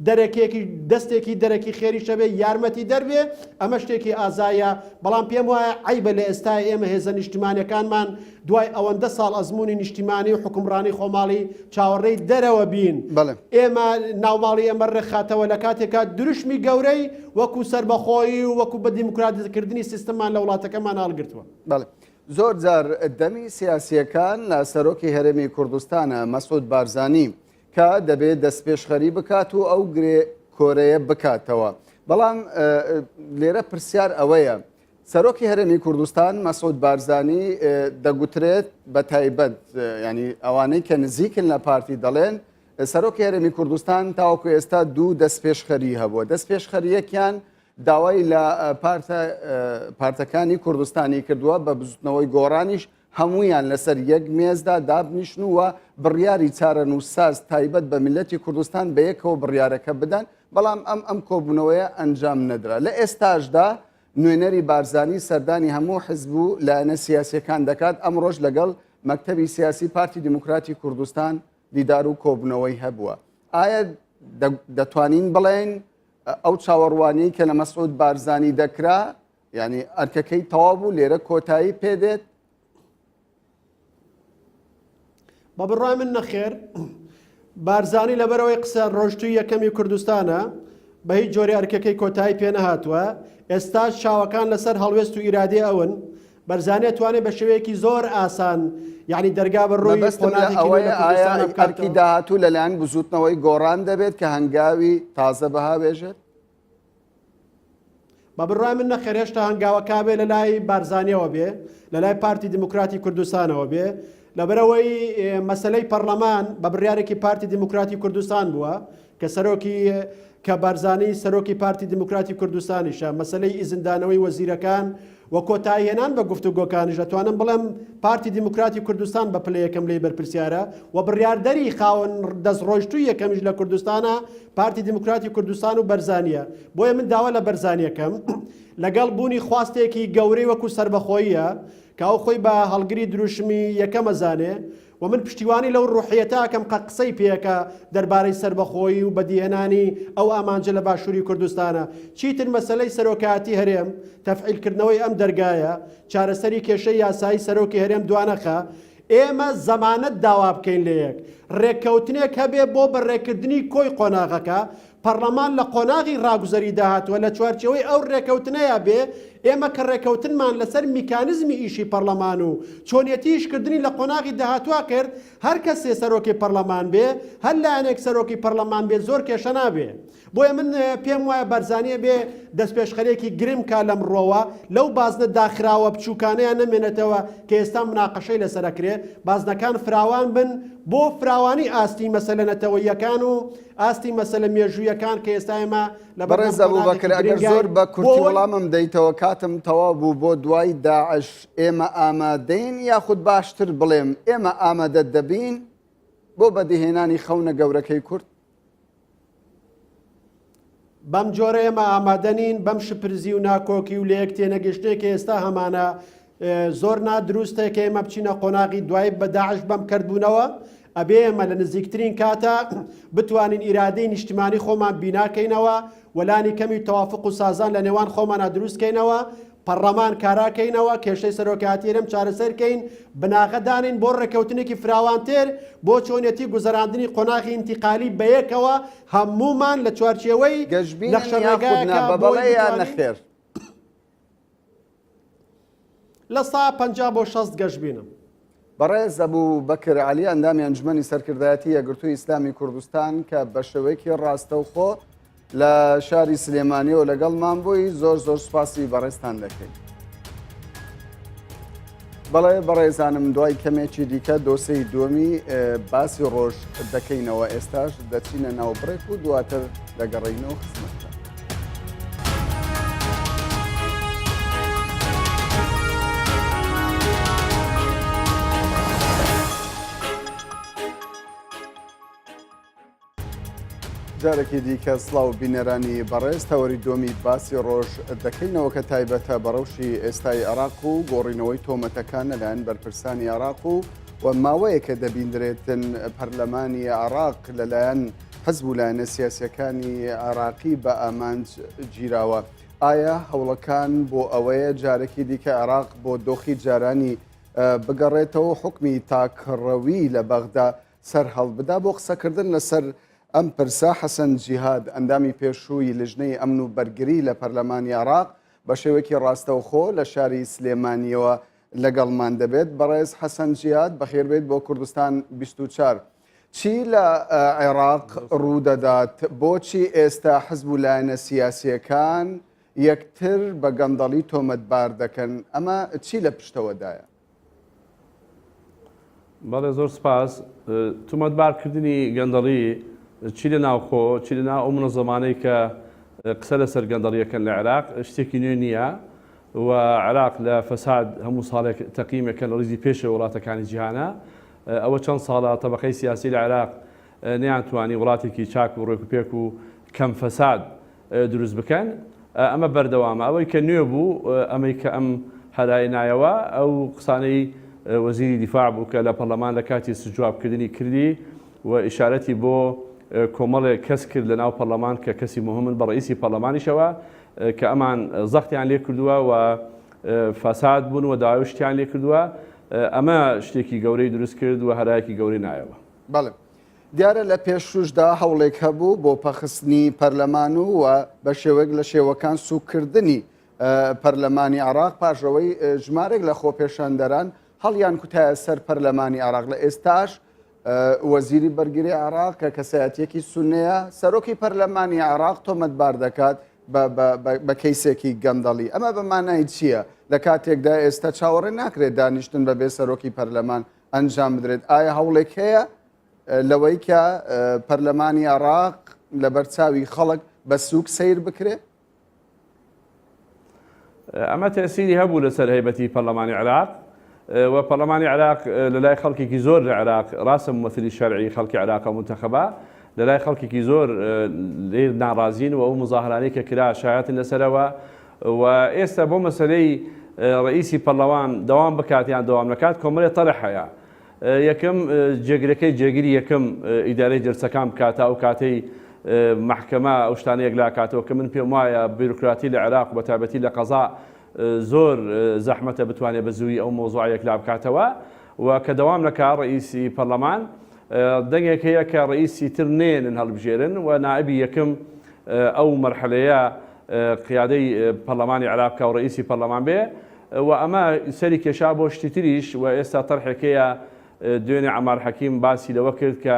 دەرەکێکی دەستێکی دەرەکی خێریش هەبێ یارمەتی دەر بێ ئەمە شتێکی ئازایە بەڵام پێم وایە عەیبە لە ئێستای ئێمە هێزە نیشتیمانیەکانمان دوای ئەوەندە ساڵ ئەزموونی نیشتیمانی و حوکمڕانی خۆماڵی چاوەڕێی دەرەوە بین بەڵێ. ئێمە ناوماڵی ئێمە ڕێکخاتەوە لە کاتێکا دروشمی گەورەی وەکو سەربەخۆیی و وەکو بە دیموکراتیزەکردنی سیستممان لە وڵاتەکەمان هەڵگرتووە. بەڵێ. زۆر جار دەمی سیاسییەکان لە سەرۆکی هەرێمی کوردستانە، مەسعود بارزانی، کە دەبێ دەستپێشخەری بکات و ئەو گرێ کۆرەیە بکاتەوە. بەڵام لێرە پرسیار ئەوەیە سەرۆکی هەرێمی کوردستان مەسعود بارزانی دەگوترێت بە تایبەت ینی ئەوانەی کە نزیکن لە پارتی دەڵێن سەرۆکی هەرێمی کوردستان تاوەکو ئێستا دوو دەستپێشخەری هەبووە دەستپێشخەریەکیان داوای لە پارتە پارتەکانی کوردستانی کردووە بە بزوتنەوەی گۆڕانیش هەموویان لەسەر یەک مێزدا دابنیشن و بڕیاری چارەنووسساز تایبەت بە میللەتی کوردستان بەیەکەوە بڕیارەکە بدەن، بەڵام ئەم ئەم کۆبوونەوەیە ئەنجام نەدرا. لە ئێستاشدا نوێنەری بارزانی سەردانی هەموو حزب و لایەنە سیاسییەکان دەکات، ئەمڕۆش لەگەڵ مەکتەبی سیاسی پارتی دیموکراتی کوردستان دیدار و کۆبوونەوەی هەبووە. ئایا دەتوانین بڵێین ئەو چاوەڕوانیەی کە لە مەسعود بارزانی دەکرا یعنی ئەرکەکەی تەواو بوو لێرە کۆتایی پێدێت؟ بە بڕای من نەخێر بارزانی لەبەرەوەی قسە ڕۆشتوی یەکەمی کوردستانە بە هیچ جۆری ئەرکەکەی کۆتایی پێ نەهاتووە ئێستا چاوەکان لەسەر هەڵوێست و ئیرادەی ئەون بەرزانیە توانێت بە شێوەیەکی زۆر ئاسان یعنی دەرگا بە ڕووی مەبەستم لە قۆناغێکی نوێ ئەوەیە لە ئایا کوردستانە ئەرکی بکاتەوە. داهاتوو لەلایەن بزووتنەوەی گۆڕان دەبێت کە هەنگاوی تازە بهاوێژێت؟ بە بڕوای من نەخێر هێشتا هەنگاوەکە بێ لە لای بارزانیەوە بێ لە لای پارتی دیموکراتی کوردستانەوە بێ لەبەرئەوەی مەسەلەی پەڕلەمان بە بڕیارێکی پارتی دیموکراتی کوردستان بووە کە سەرۆکی کە بارزانی سەرۆکی پارتی دیموکراتی کوردستانیشە مەسەلەی ئیزندانەوەی وەزیرەکان و کۆتاییهێنان بە گفتوگۆکانیش دەتوانم بڵێم پارتی دیموکراتی کوردستان بە پلە یەکەم لێی بەرپرسیارە و بڕیاردەری خاوەن دەستڕۆیشتووی یەکەمیش لە کوردستانە پارتی دیموکراتی کوردستان و بەرزانیە بۆیە من داوا لە بەرزانیەکەم لەگەڵ بوونی خواستێکی گەورەی وەکو سەربەخۆییە کە ئەو خۆی بە هەڵگری دروشمی یەکەمە زانێ و من پشتیوانی لەو ڕوحیەتە ئەکەم قە قسەی پێکە دەربارەی سەربەخۆیی و بەدیهێنانی ئەو ئامانجە لە باشووری کوردستانە. چیتر مەسەلەی سەرۆکایەتی هەرێم، تەفعیل کردنەوەی ئەم دەرگایە، چارەسەری کێشەی یاسایی سەرۆکی هەرێم دوانەخە، ئێمە زەمانەت داوا بکەین لەیەک، ڕێککەوتنێک هەبێ بۆ بەڕێکردنی کۆی قۆناغەکە، پەڕلەمان لە قۆناغی ڕاگوزەری داهاتووە لە چوارچێوەی ئەو ڕێکەوتنەیا بێ، ئێمە کە ڕێکەوتنمان لەسەر میکانزمی ئیشی پەڕلەمان و چۆنیەتی ئیشکردنی لە قۆناغی داهاتووا کرد، هەر کەسێ سەرۆکی پەڕلەمان بێ، هەر لایەنێک سەرۆکی پەڕلەمان بێ زۆر کێشە نابێ. بۆیە من پێم وایە بارزانی ئەبێ دەستپێشخەریەکی گرنگ بکا لەم ڕووەوە، لەو بازنە داخراوە بچووکانەیا نەمێنێتەوە کە ئێستا مناقەشەی لەسەر ئەکرێ، بازنەکان فراوان بن بۆ فراوانی ئاستی مەسەلە نەتەوەییەکان و ئاستی مەسەلە مێژوویەکان کە ئێستا ئێمە لە بەردەم بەڕێز ئەبوبەکر قۆناغێکی ئەگەر گرنگاین زۆر بە بۆ کورتی ئەوەی وەڵامم دەیتەوە کاتم تەواو بوو بۆ دوای داعش ئێمە ئامادەین یاخود باشتر بڵێم ئێمە ئامادە دەبین بۆ بەدیهێنانی خەونە گەورەکەی کورد؟ بەم جۆرە ئێمە ئامادە نین بەم شپرزی و ناکۆکی و لەیەک تێنەگەشتنێک کە ئێستا هەمانە زۆر نادروستە کە ئێمە بچینە قۆناغی دوای بە داعش بەم کردبوونەوە ئەبێ ئێمە لە نزیکترین کاتە بتوانین ئیرادەی نیشتمانی خۆمان بیناکەینەوە وەلانی کەمی تەوافق و سازان لە نێوان خۆمانە دروستکەینەوە پەڕڵەمان کارا کەینەوە، کێشەی سەرۆکایەتی هەرێم چارەسەر کەین، بناغە دانێین بۆ ڕێککەوتنێکی فراوانتر بۆ چۆنیەتی گوزەراندنی قۆناغی ئینتیقالی بەیەکەوە هەموومان لە چوارچێوەی گەشبینن نەخشە یاخود نا ڕێگایەکا بە بۆی بەڵێ یا بتوانین نەخێر؟ لە سا 50 بۆ 60 گەشبینم. بەڕێز ئەبوبەکر عەلی ئەندامی ئەنجومەنی سەرکردایەتی یەکگرتووی ئیسلامی کوردستان کە بە شێوەیەکی ڕاستەوخۆ لە شاری سلێمانیەوە لەگەڵمان بووی زۆر زۆر سوپاسی بەڕێزتان دەکەین. بەڵێ بەڕێزانم دوای کەمێکی دیکە دۆسەی دووەمی باسی ڕۆژ دەکەینەوە ئێستاش دەچینە ناو بڕێک و دواتر دەگەڕینەوە خزمەتتان. جارێکی دیکە سڵاو بینەرانی بەڕێز تەوەری دۆمی باسی ڕۆژ دەکەینەوە کە تایبەتە بە ڕەوشی ئێستای عێراق و گۆڕینەوەی تۆمەتەکان لەلایەن بەرپرسانی عێراق و و ماوەیەکە دەبیندرێتن پەرلەمانی عێراق لەلایەن. حزب و لایەنە سیاسیەکانی عێراقی بە ئامانج گیراوە. ئایا هەوڵەکان بۆ ئەوەیە جارێکی دیکە عێراق بۆ دۆخی جارانی بگەڕێتەوە حکمی تاکڕەوی لە بەغدا سەر هەڵبدا؟ بۆ قسەکردن لەسەر ئەم پرسە حەسەن جیهاد ئەندامی پێشووی لژنەی ئەمن و بەرگری لە پەرلەمانی عێراق بە شێوەیەکی ڕاستەوخۆ لە شاری سلێمانیەوە لەگەڵمان دەبێت. بەڕێز حەسەن جیهاد بەخێربێیت بۆ کوردستان 24. چی لە عێراق ڕوودەدات؟ بۆچی ئێستا حزب و لایەنە سیاسییەکان یەکتر بە گەندەڵی تۆمەتبار دەکەن؟ ئەمە چی لە پشتەوەدایە؟ بەڵێ زۆر سپاس. تومەتبارکردنی گەندەڵی چی لە ناوخۆ چی لە ناو ئەو منەزەمانەی کە قسە لەسەر گەندەڵیەکەن لە عێراق شتێکی نوێ نییە و عێراق لە فەساد هەموو ساڵێک تەقیمێکە لە ڕیزی پێشەوەی وڵاتەکانی جیهانە. ئەوە چەند ساڵە تەبەقەی سیاسی لە عێراق نەیانتوانی وڵاتێکی چاک و ڕێکوپێک و کەم فەساد دروست بکەن. ئەمە بەردەوامە. ئەوەی کە نوێ بوو، ئەمەی کە ئەم هەرای نایەوە، ئەو قسانەی وەزیری دیفاع بوو کە لە پەڕلەمان لە کاتی استجوابکردنی کردی و ئیشارەتی بۆ کۆمەڵێک کەس کرد لە ناو پەڕلەمان کە کەسی موهمن بە ڕەئیسی پەڕلەمانیشەوە کە ئەمان زەختیان لێ کردووە و فەساد بوون و داوای شتیان لێ کردووە. ئەمە شتێکی گەورەی دروست کرد و هەرایەکی گەورەی نایەوە. بەڵێ. دیارە لە پێشووشدا هەوڵێک هەبوو بۆ پەخستنی پەرلەمان و و بە شێوەیەک لە شێوەکان سووککردنی پەرلەمانی عێراق پاش ئەوەی ژمارێک لە خۆپێشاندەران هەڵیان کوتایە سەر پەرلەمانی عێراق لە ئێستاش وەزیری بەرگری عێراق کە کەسایەتیەکی سونەیە سەرۆکی پەرلەمانی عێراق تۆمەتبار دەکات بە کەیسێکی گەندەڵی ئەمە بە مانای چییە لە کاتێکدا ئێستا چاوەڕێ ناکرێت دانیشتن بەبێ سەرۆکی پەرلەمان ئەنجام بدرێت ئایا هەوڵێک هەیە لەوەی کە پەرلەمانی عێراق لەبەر چاوی خەڵک بە سووک سەیر بکرێت؟ ئەمە تەسیری هەبوو لەسەر هەیبەتی پەرلەمانی عێراق و پەرلەمانی عێراق لە لای خەڵکێکی زۆر لە عێراق ڕاستە مومەسلی شەرعی خەڵکی عێراقە مونتەخەبە لە لای خەڵکێکی زۆر لێ ناڕازین و ئەو مزاهرانەی کە کرا شایەتن لەسەرەوە و ئێستا بۆ مەسەلەی ڕئیسی پەرلەمان دەوام بکات یان دەوام نەکات کۆمەڵێ تەرح هەیە یەکەم جێگرەکەی جێگری یەکەم ئیدارەی جەلسەکان بکات تا ئەو کاتەی مەحکەمە ئەو شتانە یەکلاکاتەوە کە من پێم وایە بیرۆکراتی لە عێراق و بەتایبەتی لە قەزا زۆر زەحمەتە بتوانێت بە زووی ئەو مەوزوعە یەکلا بکاتەوە و کە دەوام نەکا ڕئیسی پەرلەمان دەنگێک هەیە کە ڕئیسی تر نێنن هەڵبژێرن و نائبی یەکەم ئەو مەرحەلەیە قیادەی پەرلەمانی عێراق بکا و ڕئیسی پەرلەمان بێ و ئەمە سەری کێشا بۆ شتی تریش و ئێستا تەرحێک هەیە دوێنێ عەمار حەکیم باسی لەوە کرد کە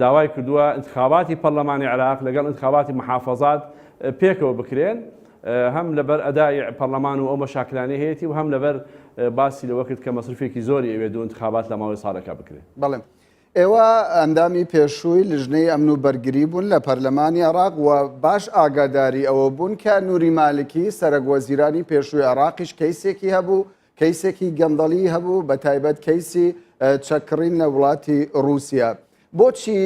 داوای کردووە ئینتخاباتی پەرلەمانی عێراق لەگەڵ ئینتخاباتی محافەزات پێکەوە بکرێن هەم لەبەر ئەدای پەرلەمان و ئەو مەشاکلانەی هەیەتی و هەم لەبەر باسی لەوە کرد کە مەسرفێکی زۆری ئەوێت دوو ئینتخابات لە ماوەی ساڵێکا بکرێت. بەڵێ ئێوە ئەندامی پێشووی لژنەی ئەمن و بەرگری بوون لە پەرلەمانی عێراق و باش ئاگاداری ئەوە بوون کە نوری مالکی سەرەک وەزیرانی پێشووی عێراقیش کەیسێکی هەبوو، کەیسێکی گەندەڵی هەبوو بە تایبەت کەیسی چەک کڕین لە وڵاتی ڕووسیا. بۆچی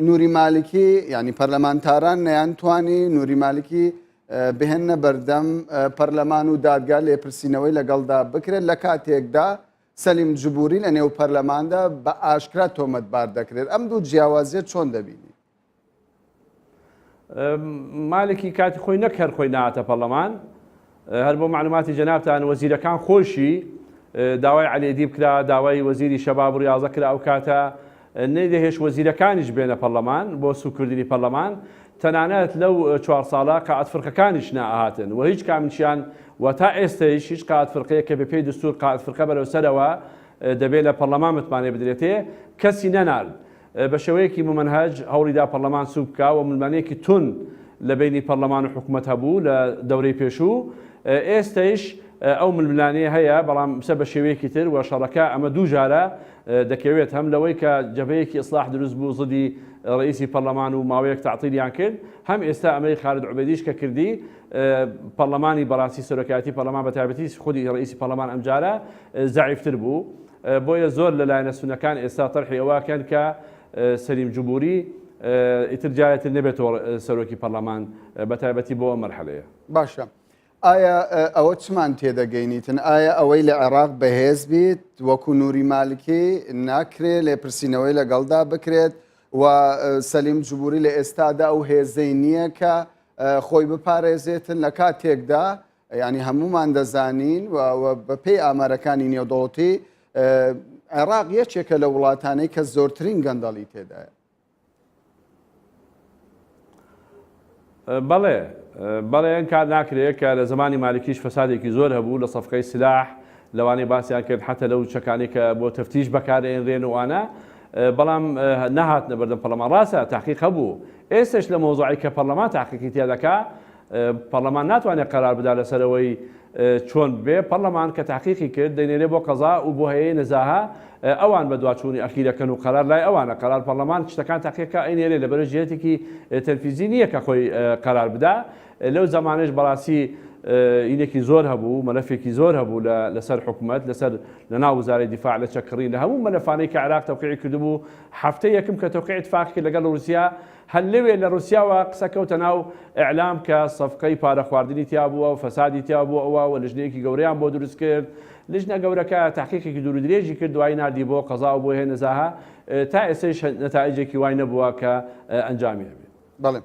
نوری مالکی یانی پەرلەمانتاران نەیانتوانی نوری مالکی بهێننە بەردەم پەرلەمان و دادگا لێپرسینەوەی لەگەڵدا بکرێت لە کاتێکدا سەلیم جبوری لە نێو پەرلەماندا بە ئاشکرا تۆمەتبار دەکرێت، ئەم دوو جیاوازیە چۆن دەبینی؟ مالکی کاتی خۆی نەک هەر خۆی نەهاتە پەرلەمان، هەر بۆ مەعلوماتی جەنابتان وەزیرەکان خۆشی داوای عەلی ئەدیب کرا، داوای وەزیری شەباب و ڕیاضە کرا ئەو کاتە نەیدەهێشت وەزیرەکانیش بێنە پەرلەمان بۆ سوککردنی پەرلەمان، تەنانەت لەو چوار ساڵە قائد فرقەکانیش نائەهاتن و هیچ کامنشیان و تا ئێستەیش هیچ قائد فرقەیەک کە بەپێی دستور قائد فرقە بەرەو سەرەوە دەبێ لە پەرلەمان متمانەی بدرێتێ کەسی نەنارد. بە شێوەیەکی مومەنهەج هەوڵی دا پەرلەمان سوک بکا و ململانێیەکی توند لە بەینی پەرلەمان و حکومەت هەبوو لە دەورەی پێشوو ئێستەیش ئەو ململانێ هەیە بەڵام سە بە شێوەیەکی تر و شەڕەکە ئەمە دوو جارە دەکەوێت هەم لەوەی کە جەبهەیەکی ئیسلاح دروست بوو زدی ڕئیسی پەرلەمان و ماوەیەک تەعتیلیان کرد هەم ئێستا ئەمەی خالد عوبێدیش کە کردی پەرلەمانی بەڕاستی سەرۆکایەتی پەرلەمان بە تایبەتی خودی ڕئیسی پەرلەمان ئەمجارە زەعیفتر بوو بۆیە زۆر لە لایەنە سوننەکان ئێستا تەرحی ئەوە ئەکەن کە سەلیم جبوری ئیتر جارێ تر نەبێتەوە سەرۆکی پەرلەمان بە تایبەتی بۆ ئەم مەرحەلەیە. باشە ئایا ئەوە چمان تێدەگەینیتن؟ ئایا ئەوەی لە عێراق بەهێز بیت وەکو نوری مالکی ناکرێ لێپرسینەوەی لەگەڵدا بکرێت؟ و سەلیم جبوری لە ئێستادا ئەو هێزەی نییە کە خۆی بپارێزێتن لە کاتێکدا یانی هەموومان دەزانین و بەپێی ئامارەکانی نێودەوڵەتی عێراق یەکێکە لە وڵاتانەی کە زۆرترین گەندەڵی تێدایە. بەڵێ بەڵێ ئینکار ناکرێت کە لە زمانی مالکیش فەسادێکی زۆر هەبوو لە سەفقەی سلاح لەوانەی باسیان کرد حتا لەو چەکانەی کە بۆ تەفتیش بەکارئێنرێن و ئەوانە بەڵام نەهاتنە بەردەم پەرلەمان ڕاستە تحقیق هەبوو ئێستش لە مەوزوعی کە پەرلەمان تحقیقی تیا دەکا پەڕلەمان ناتوانێت قەرار بدا لەسەر ئەوەی چۆن ببێ، پەڕلەمان کە تەحقیقی کرد دەینێرێ بۆ قەزا و بۆ هەیەی نەزاهە، ئەوان بەدواچوونی ئەخیرەکەن و قەرار لای ئەوانە، قەرار پەڕلەمان شتەکان تەحقیق کا ئەینێرێ لەبەرئ جیهەتێکی تەنفیزی نییە کە خۆی قەرار بدا، لەو زەمانەش بەڕاستی ئینێکی زۆر هەبوو، مەلەفێکی زۆر هەبوو لە لەسەر حکومەت، لەسەر لەناو وزارەی دیفاع لە چەک کڕین لە هەموو مەلەفانەی کە عێراق تەوقیعی کردبوو، هەفتەی یەکم کە تەوقیع ئیتفاقی کرد لەگەڵ ڕووسیا، هەر لەوێ لە روسیاوە قسە کەوتە ناو ئیعلام کە سەفقەی پارە خواردنی تیا بووە و فەسادی تیا بووە و لجنەیەکی گەورەیان بۆ دروست کرد، لجنە گەورەکە تەحقیقێکی دوور و درێژی کرد دوایی ناردی بۆ قەزا و بۆ هێ نەزاهە تا ئێستەیش نەتائیجێکی وای نەبووە کە ئەنجامی هەبێ. بەڵێ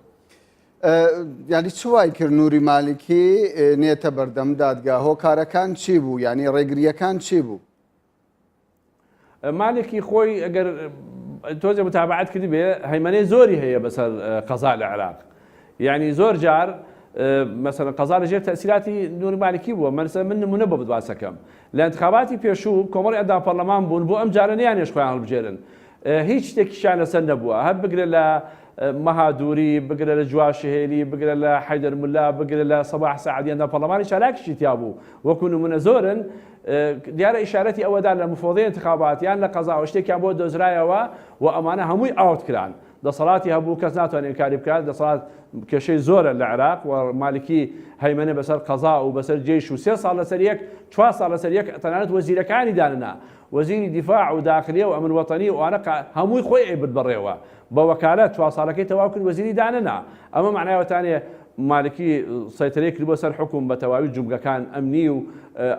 یانی چ وای کرد نوری مالکی نێتە بەردەم دادگا هۆکارەکان چی بوو یانی ڕێگریەکان چی بوو؟ مالکی خۆی ئەگەر تۆزێ متابعەت کردبێ هەیمەنەی زۆری هەیە بەسەر قەزا لە عێراق یعنی زۆر جار مەسەلەن قەزا لەژێر تەسیراتی نوری مالکی بووە مەسەلەن من نمونە بۆ باسەکەم لە انتخاباتی پێشوو کۆمەڵی ئەندام پەرلەمان بوون بۆ ئەم جارە نیانێش خۆیان هەڵبژێرن هیچ شتێکیشیان لەسەر نەبووە هەر بگرە لە مەها دووری بگرە لە جواب شهێلی بگرە لە حەیدەر ملا بگرە لە سەباح سەعدی ئەندام پەرلەمانی چالاکیشی تیا بوو وەکو نمونە زۆرن دیارە ئیشارەتی ئەوەدا لە مفەوەزیە انتخابات یان لە قەزاوە شتێکیان بۆ دۆزرایەوە و ئەمانە هەمووی out کران دەسەڵاتی هەبوو کەس ناتوانێت ئینکاری بکات دەسەڵات کێشەی زۆرە لە عێراق و مالکی هەیمەنە بەسەر قەزا و بەسەر جێش و سێ ساڵ لەسەر یەک چوار ساڵ لەسەر یەک تەنانەت وەزیرەکانی داننا وەزیری دیفاع و داخلیە و ئەمن وەتەنی و ئەوانە هەمووی خۆی ئەیبرد بەڕێوە بە وەکالەت چوار ساڵەکەی تەواو کرد وەزیری دانەنا ئەمە مەعنای ئەوەتانێ مالکی سەیتەرەی کردبوە سەر حوکم بە تەواوی جومگەکان ئەمنی و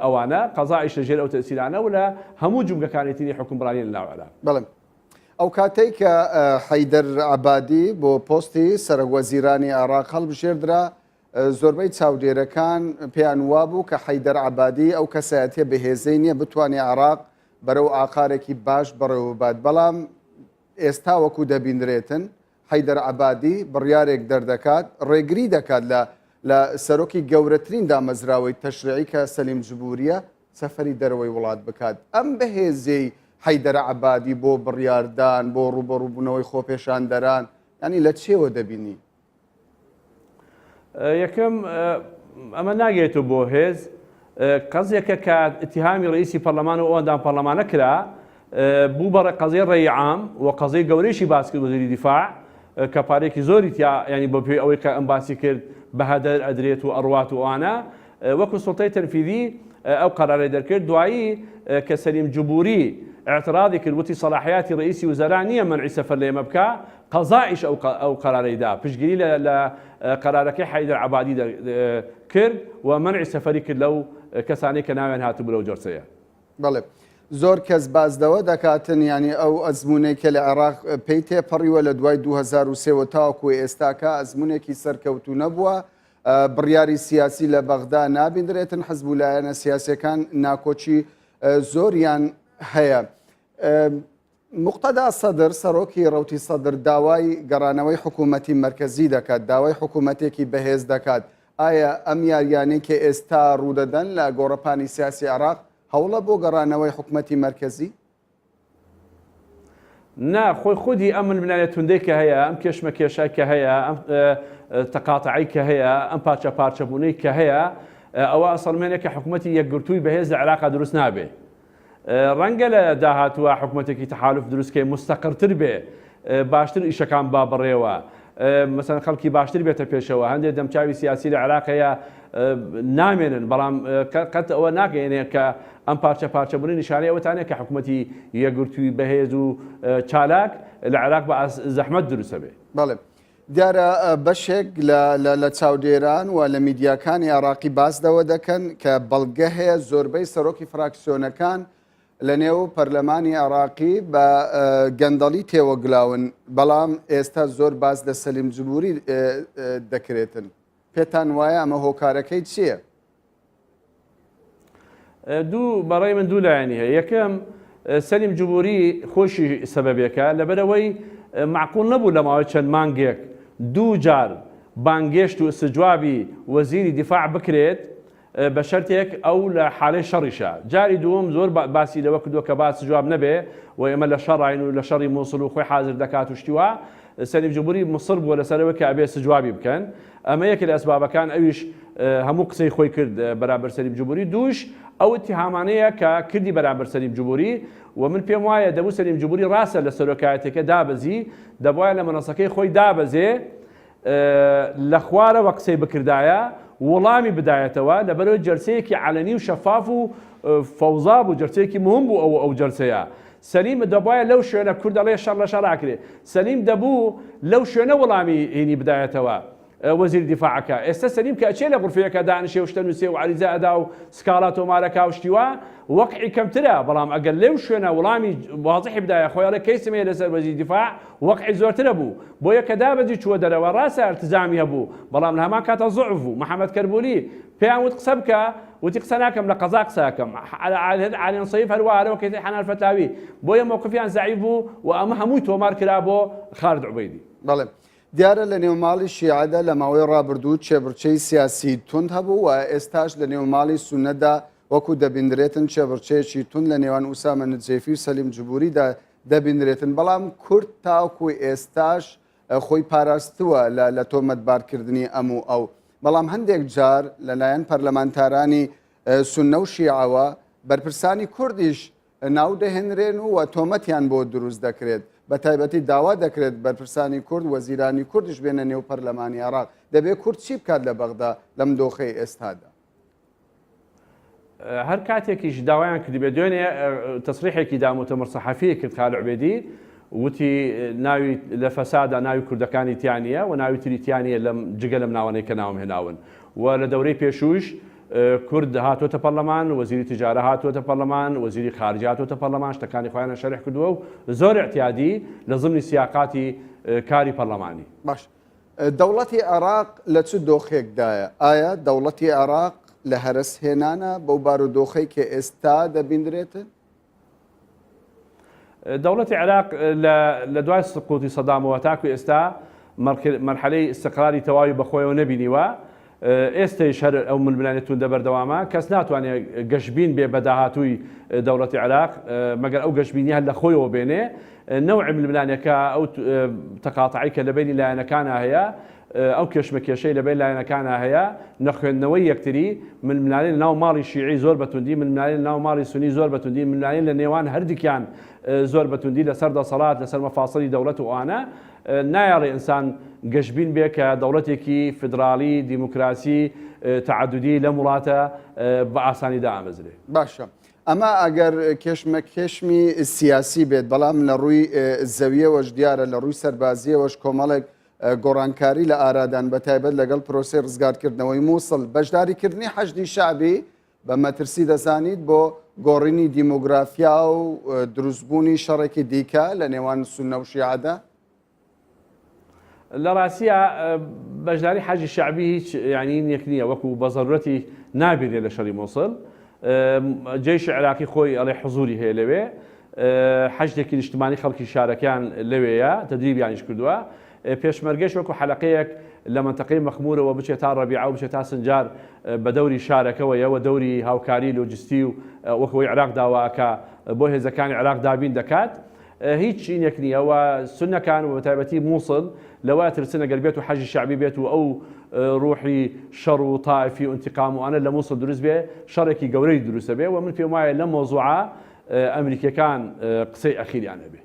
ئەوانە قەزائیش لە ژێر ئەو تەئسیرانە و لە هەموو جومگەکانی تری حوکمڕانی لە ناو عێراق. بەڵێ ئەو کاتەی کە حەیدەر عەبادی بۆ پۆستی سەرەک وەزیرانی عێراق هەڵبژێردرا زۆربەی چاودێرەکان پێیان وابوو کە حەیدەر عەبادی ئەو کەسایەتیە بەهێزەی نییە بتوانێ عێراق بەرەو ئاقارێکی باش بەڕێوەببات بەڵام ئێستا وەکو دەبینرێتن حەیدەر عەبادی بڕیارێک دەردەکات ڕێگری دەکات لە لە سەرۆکی گەورەترین دامەزراوەی تەشریعی کە سەلیم جبوریە سەفەری دەرەوەی وڵات بکات ئەم بەهێزیەی حەیدەر عەبادی بۆ بڕیاردان بۆ ڕوبەڕوبوونەوەی خۆپێشاندەران یانی لە چێوە دەبینی؟ یەکەم ئەمە ناگەێتەوە بۆ هێز قەزیەکە کە اتهامی ڕئیسی پەرلەمان و ئەو ئەندام پەرلەمانە کرا بوو بە قەزیە ڕێی عام و قەزیەی گەورەیشی باس کرد وەزیری دیفاع کە پارێکی زۆری تیا ینی بە پێی ئەوەی کە ئەم باسی کرد بە هەدەر ئەدرێت و ئەڕوات و ئەوانە وەکو سوڵتەی تەنفیذی ئەو قەرارەی دەرکرد دوایی کە سەلیم جبوری اعتراضی کرد وتی سەلاحیاتی ڕئیسی وزەرا نییە مەنعی سەفەر لە ئێمە بکا قەزائیش ئەو ئەو قەرارەی دا پشتگیری لە لە قەرارەکەی حەیدەر عەبادی کرد و مەنعی سەفەری کرد لەو کەسانەی کە ناویان هاتبوو لەو جەلسەیە. بەڵێ زۆر کەس باس لەوە دەکاتن یانی ئەو ئەزموونەی کە لە عێراق پێی تێپەڕیوە لە دوای 2003 وە تاوەکو ئێستاکە ئەزموونێکی سەرکەوتوو نەبووە بڕیاری سیاسی لە بەغدا نابیندرێتن حزب و لایەنە سیاسەکان ناکۆکی زۆریان هەیە. موقتەدا سەدر، سەرۆکی ڕەوتی سەدر داوای گەڕانەوەی حکوومەتی مەرکەزی دەکات، داوای حکوومەتێکی بەهێز دەکات، ئایا ئەم یارییانەی کە ئێستا ڕوودەدەن لە گۆڕەپانی سیاسی عێراق هەوڵە بۆ گەڕانەوەی حکومەتی مەرکەزی؟ نا، خۆی خودی ئەم ململانێ توندەی کە هەیە، ئەم کێشمەکێشە کە هەیە، ئەم تەقاتعەی کە هەیە، ئەم پارچە پارچەبوونەی کە هەیە، ئەوە ئەسەڵمێنێ کە حکومەتی یەکگرتووی بەهێز لە عێراقا دروست نابێ. ڕەنگە لە داهاتووە حکومەتێکی تەحالوف دروست کەی مستەقڕتر بێ باشتر ئیشەکان با بەڕێوە مەسەن خەڵکی باشتر بێتە پێشەوە هەندێک دەمچاوی سیاسی لە عێراق هەیە نامێنن بەڵام قەت ئەوە ناگەێنێ کە ئەم پارچە پارچەبوونی نیشانەی ئەوەتانە کە حکوومەتی یەکگرتووی بەهێز و چالاک لە عێراق بە زەحمەت دروستە بێ. بەڵێ دیارە بەشێک لە چاودێران و لە میدیاکانی عێراقی باس لەوە دەکەن کە بەڵگە هەیە زۆربەی سەرۆکی فراکسیۆنەکان لە نێو پەرلەمانی عێراقی بە گەندەڵی تێوەگلاون، بەڵام ئێستا زۆر باس لە سەلیم جبوری دەکرێتن. پێتان وایە ئەمە هۆکارەکەی چییە؟ دوو بەڕای من دوو لایەنی هەیە یەکەم سەلیم جبوری خۆشی سەبەبێکە لەبەرەوەی معقول نەبوو لە ماوەی چەند مانگێک دوو جار بانگێشت و استجوابی وەزیری دیفاع بکرێت بە شەرتێک ئەو لە حالەی شەڕیشە. جاری دووەم زۆر باسی لەوە کردووە کە با استجواب نەبێ و ئێمە لە شەڕاین و لە شەڕی موسڵ و خۆی حازر دەکات و شتی وا. سەلیم جبوری مصر بووە لەسەر ئەوەی کە ئەبێ استجوابی بکەن. ئەمە یەکێ لە ئەسبابەکان ئەویش هەموو قسەی خۆی کرد بەرامبەر سەلیم جبوری. دووش ئەو اتهامانەیە کە کردی بەرامبەر سەلیم جبوری و من پێم وایە دەبوو سەلیم جبوری ڕاستە لە سەرۆکایەتیەکە دابەزی دەبوایە لە مەنەسەکەی خۆی دابەزێ لە خوارەوە قسەی بکردایە وڵامی بدایەتەوە لەبەرئەوەی جەلسەیەکی عەلەنی و شەفاف و فەوزا بوو جەلسەیەکی مهم بوو ئەو ئەو جەلسەیە سەلیم دەبوایە لەو شوێنە کورد ئەڵێ شەڕ لە شەڕ ئاکرێ سەلیم دەبوو لەو شوێنە وڵامی هینی بدایەتەوە وەزیر دیفاعەکە ئێستا سەلیم کە ئەچێ لە غورفەیەکە دانیشێ و شتە نووسێ و عەریزە ئەدا و سکاڵا تۆمارەکا و شتی وا وەقعی کەمترە بەڵام ئەگەر لەو شوێنە وڵامی وازحی بدایە خۆی ئەڵێ کەیسم هەیە لەسەر وەزیر دیفاع وەقعی زۆرترە بوو بۆیە کە دابەزی چووە دەرەوە ڕاستە ئەلتزامی هەبوو بەڵام لە هەمان کاتا زوعف بوو محەمەد کەربولی پێیان وت قسە بکە وتی قسە ناکەم لە قەزا قسە ئەکەم عالیان سەیف هەروا هەرەوە کەیتەی حەنان فەتلاوی بۆیە مەوقفیان زەعیف بوو و ئەمە هەمووی تۆمار کرا بۆ خالد عوبەیدی. بەڵێ دیارە لە نێو ماڵی شیعەدا لە ماوەی ڕابردوو کێبڕکێی سیاسی توند هەبوو و ئێستاش لە نێو ماڵی سوننەدا وەکو دەبیندرێتن کێبڕکێیەکی توند لە نێوان ئوسامە نجەیفی و سەلیم جبوریدا دەبینرێتن، بەڵام کورد تاوەکو ئێستاش خۆی پاراستووە لە لە تۆمەتبارکردنی ئەم و ئەو، بەڵام هەندێک جار لەلایەن پەرلەمانتارانی سوننە و شیعەوە بەرپرسانی کوردیش ناو دەهێنرێن و تۆمەتیان بۆ دروست دەکرێت، بەتایبەتی داوا دەکرێت بەرپرسانی کورد، وەزیرانی کوردیش بێنە نێو پەرلەمانی عێراق. دەبێت کورد چی بکات لە بەغدا لەم دۆخەی ئێستادا؟ هەر کاتێکیش داوایان کردبێت دوێنێ تەسریحێکی دا موتەمەر سەحەفی کرد خالد عوبێدی وتی ناوی لە فەسادا ناوی کوردەکانی تیا نییە و ناوی تری تیا نییە لەم جگە لەم ناوانەی کە ناوم هێناون و لە دەورەی پێشووش کورد هاتووەتە پەرلەمان وەزیری تجارە هاتووەتە پەرلەمان وەزیری خارجی هاتووەتە پەرلەمان شتەکانی خۆیانە شەرح کردووە و زۆر اعتیادی لە ضمنی سیاقاتی کاری پەرلەمانی. باش دەوڵەتی عێراق لە چ دۆخێکدایە؟ ئایا دەوڵەتی عێراق لە هەرەس هێنانە بەو بارودۆخەی کە ئێستا دەبیندرێتن؟ دەوڵەتی عێراق لە دوای سقوتی سەدامەوە تاکو ئێستا مەرحەلەی ئیستقراری تەواوی بەخۆیەوە نەبینیوە، ئێستەیش هەر ئەو ململانێ توندە بەردەوامە، کەس ناتوانێ گەشبین بێ بە داهاتووی دەوڵەتی عێراق، مەگەر ئەو گەشبینییە هەر لە خۆیەوە بێنێ. نەوعی ململانێکە، ئەو تەقاتعەی کە لە بەینی لایەنەکانا هەیە، ئەو کێشمەکێشەی لە بەین لایەنەکانا هەیە، نەخوێندنەوەی یەکتری، ململانێ لە ناو ماڵی شیعی زۆر بە توندی، ململانێ لە ناو ماڵی سونی زۆر بە توندی، ململانێ لە نێوان هەردووکیان زۆر بە توندی لەسەر دەسەڵات، لەسەر مەفاسڵی دەوڵەت و ئەوانە. نایەڵێ ئینسان گەشبین بێ کە دەوڵەتێکی فیدراڵی، دیموکراسی، تەعەدودی لەم وڵاتە بە ئاسانی دائەمەزرێ. باشە ئەمە ئەگەر کێشمەکێشمی سیاسی بێت، بەڵام لە ڕووی زەویەوەش دیارە لە ڕووی سەربازیەوەش کۆمەڵێک گۆڕانکاری لە ئارادان بە تایبەت لەگەڵ پرۆسەی ڕزگارکردنەوەی مووسڵ بەشداریکردنی حەشدی شەعبی بە مەترسی دەزانیت بۆ گۆڕینی دیمۆگرافیا و دروستبوونی شەڕێکی دیکە لە نێوان سوننە و شیعەدا؟ لە ڕاستیا بەشداری حەشدی شەعبی هیچ یعنی یەک نییە وەکو بە زەرورەتی نابینرێ لە شەڕی موسڵ جەیشی عێراقی خۆی ئەڵێ حزوری هەیە لەوێ حەشدێکی نیشتمانی خەڵکی شارەکەیان لەوێیە تەدریبیانیش کردووە پێشمەرگەش وەکو حەلەقەیەک لە مەنتەقەی مەخمورەوە بچێت تا ڕەبیعە و بچێت تا سنجار بە دەوری شارەکەوەیە و دەوری هاوکاری لۆجستی و وەکو ئەوەی عێراق داوا ئەکا بۆ هێزەکانی عێراق دابین دەکات هیچ چینێک نییە و سوننەکان و بەتایبەتی موسڵ لەوە ئەترسن ئەگەر بێت و حەشدی شەعبی بێت و ئەو ڕوحی شەڕ و تائفی و ئینتیقام و ئەوانە لە موسڵ دروست بێ شەڕێکی گەورەی دروست ئەبێ و من پێم وایە لەم مەوزوعە ئەمریکیەکان قسەی ئەخیریان هەبێ.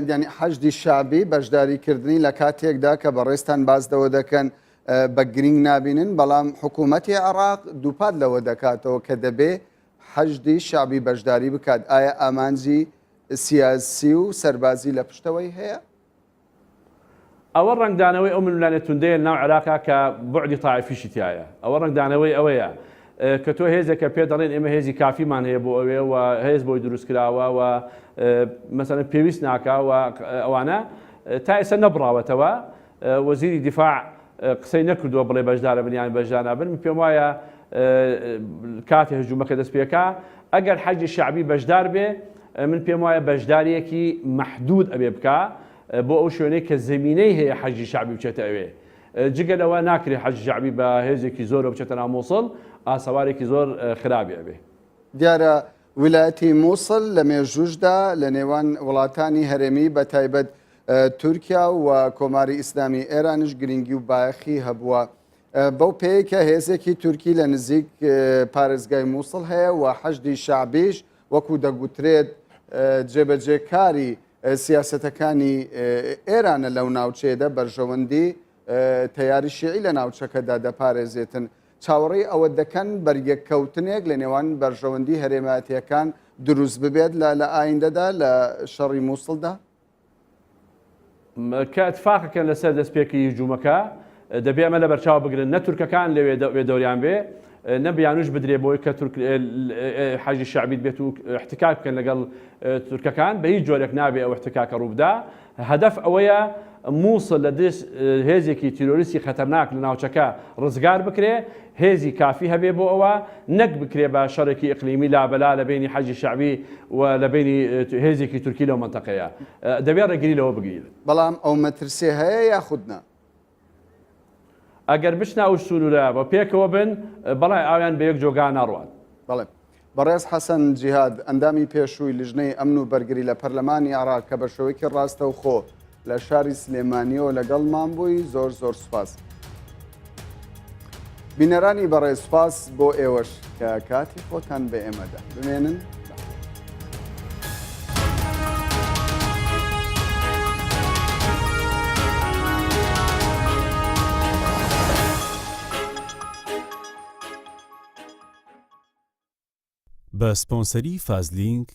یانی حەشدی شەعبی بەشداری کردنی لە کاتێکدا کە بەڕێزتان باس لەوە دەکەن بە گرینگ نابینن، بەڵام حکوومەتی عێراق دووپات لەوە دەکاتەوە کە دەبێ حەشدی شەعبی بەشداری بکات، ئایا ئامانجی سیاسی و سەربازی لە پشتەوەی هەیە؟ ئەوە ڕەنگدانەوەی ئەو ململانێ توندەیە لەناو عێراقا کە بوعدی تائیفیشی تیایە. ئەوە ڕەنگدانەوەی ئەوەیە. کە تۆ هێزێکە پێ دەڵێن ئێمە هێزی کافیمان هەیە بۆ ئەوێ و هێز بۆی دروست کراوە و مەسەلەن پێویست ناکا و ئەوانە تا ئێستا نەبڕاوەتەوە وەزیری دیفاع قسەی نەکردووە بڵێ بەشدارە بن یان بەشدار نابن من پێم وایە کاتی هجومەکە دەست پێکا ئەگەر حەجی شعبی بەشدار بێ من پێم وایە بەشداریەکی محدود ئەبێ بکا بۆ ئەو شوێنەی کە زمینەی هەیە حەجی شعبی بچێتە ئەوێ جگە لەوە ناکرێ حەشدی شەعبی بە هێزێکی زۆرەوە بچێتە ناو موسڵ، ئاسەوارێکی زۆر خراپی ئەبێ. دیارە ویلایەتی موسڵ لە مێژووشدا لە نێوان وڵاتانی هەرێمی بە تایبەت تورکیا و کۆماری ئیسلامی ئێرانیش گرنگی و بایەخی هەبووە. بەو پێیەی کە هێزێکی تورکی لە نزیک پارێزگای موسڵ هەیە و حەشدی شەعبیش وەکو دەگوترێت جێبەجێکاری سیاسەتەکانی ئێرانە لەو ناوچەیەدا بەرژەوەندی تەیاری شیعی لە ناوچەکەدا دەپارێزێتن. چاوەڕێی ئەوە دەکەن بەریەککەوتنێک لە نێوان بەرژەوەندی هەرێمایەتییەکان دروست ببێت لە لە ئایندەدا لە شەڕی مووسڵدا؟ کە ئیتفاقەکەن لەسەر دەستپێکی هجومەکە دەبێ ئەمە لەبەرچاو بگرن نە تورکەکان لەوێ دەوێ دەوریان بێ نە بیانوش بدرێ بۆی کە تورک حەجی شەعبیت بێت و احتکاک بکەن لەگەڵ تورکەکان بە هیچ جۆرێک نابێ ئەو احتکاکە ڕووبدا هەدەف ئەوەیە مووسڵ لە دەست هێزێکی تیرۆریستی خەتەرناک لە ناوچەکە ڕزگار بکرێ، هێزی کافی هەبێ بۆ ئەوە، نەک بکرێ بە شەڕێکی ئیقلیمی لابەلا لە بەینی حەشدی شەعبی و لە بەینی هێزێکی تورکی لەو مەنتەقەیە. دەبێ ڕێگری لەوە بگریت. بەڵام ئەو مەترسیە هەیە یاخود نا؟ ئەگەر بچنە ئەو سنوورە و پێکەوە بن، بەڵای ئاویان بە یەک جۆگا ناڕوات. بەڵێ. بەڕێز حەسەن جیهاد، ئەندامی پێشووی لیژنەی ئەمن و بەرگری لە پەرلەمانی عێراق کە بە شێوەیەکی ڕاستەوخۆ لە شاری سلێمانییەوە لەگەڵمان بووی، زۆر زۆر سوپاس. بینەرانی بەڕێز سوپاس بۆ ئێوەش کە کاتی خۆتان بە ئێمە دا. بمێنن. بە سپۆنسەری فازلینگ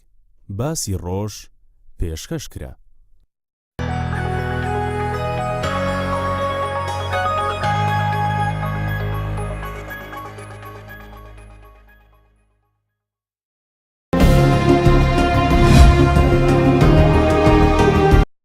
باسی ڕۆژ پێشکەش کرا.